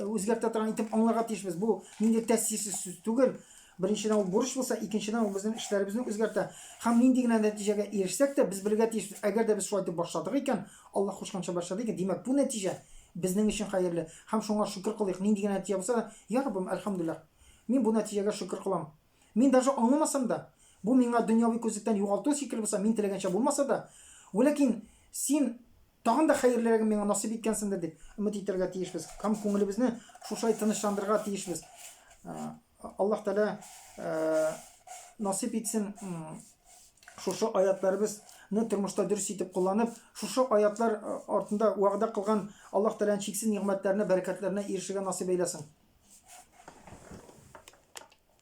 S1: үзгәртә торган итеп аңларга тиешбез. Бу нинди тәэсирсез сүз түгел. Беренчедән ул бурыч булса, икенчедән ул безнең эшләребезне үзгәртә. Һәм нинди генә нәтиҗәгә ирешсәк тә, без белергә тиешбез. Әгәр дә без шулай итеп башладык икән, Аллаһ кушканча башладык икән, димәк, бу нәтиҗә безнең өчен хәерле. Һәм шуңа шөкер кылыйк. Нинди генә нәтиҗә булса да, я Раббым, әлхәмдүлилләһ. Мин бу нәтиҗәгә шөкер кылам. Мин даже аңламасам да, бу миңа дөньяви күзлектән югалту шикелле булса, мин теләгәнчә булмаса да, вәләкин син тагын да хәерлерәген миңа насыйп иткәнсеңдер дип өмет итәргә тиешбез. Һәм күңелебезне шушылай тынычландырырга тиешбез. Аллаһ Тәгалә насыйп итсен шушы аятларыбызны тормышта дөрес итеп кулланып, шушы аятлар артында вәгъдә кылган Аллаһ Тәгаләнең чиксез нигъмәтләренә, бәрәкәтләренә ирешергә насыйп әйләсен.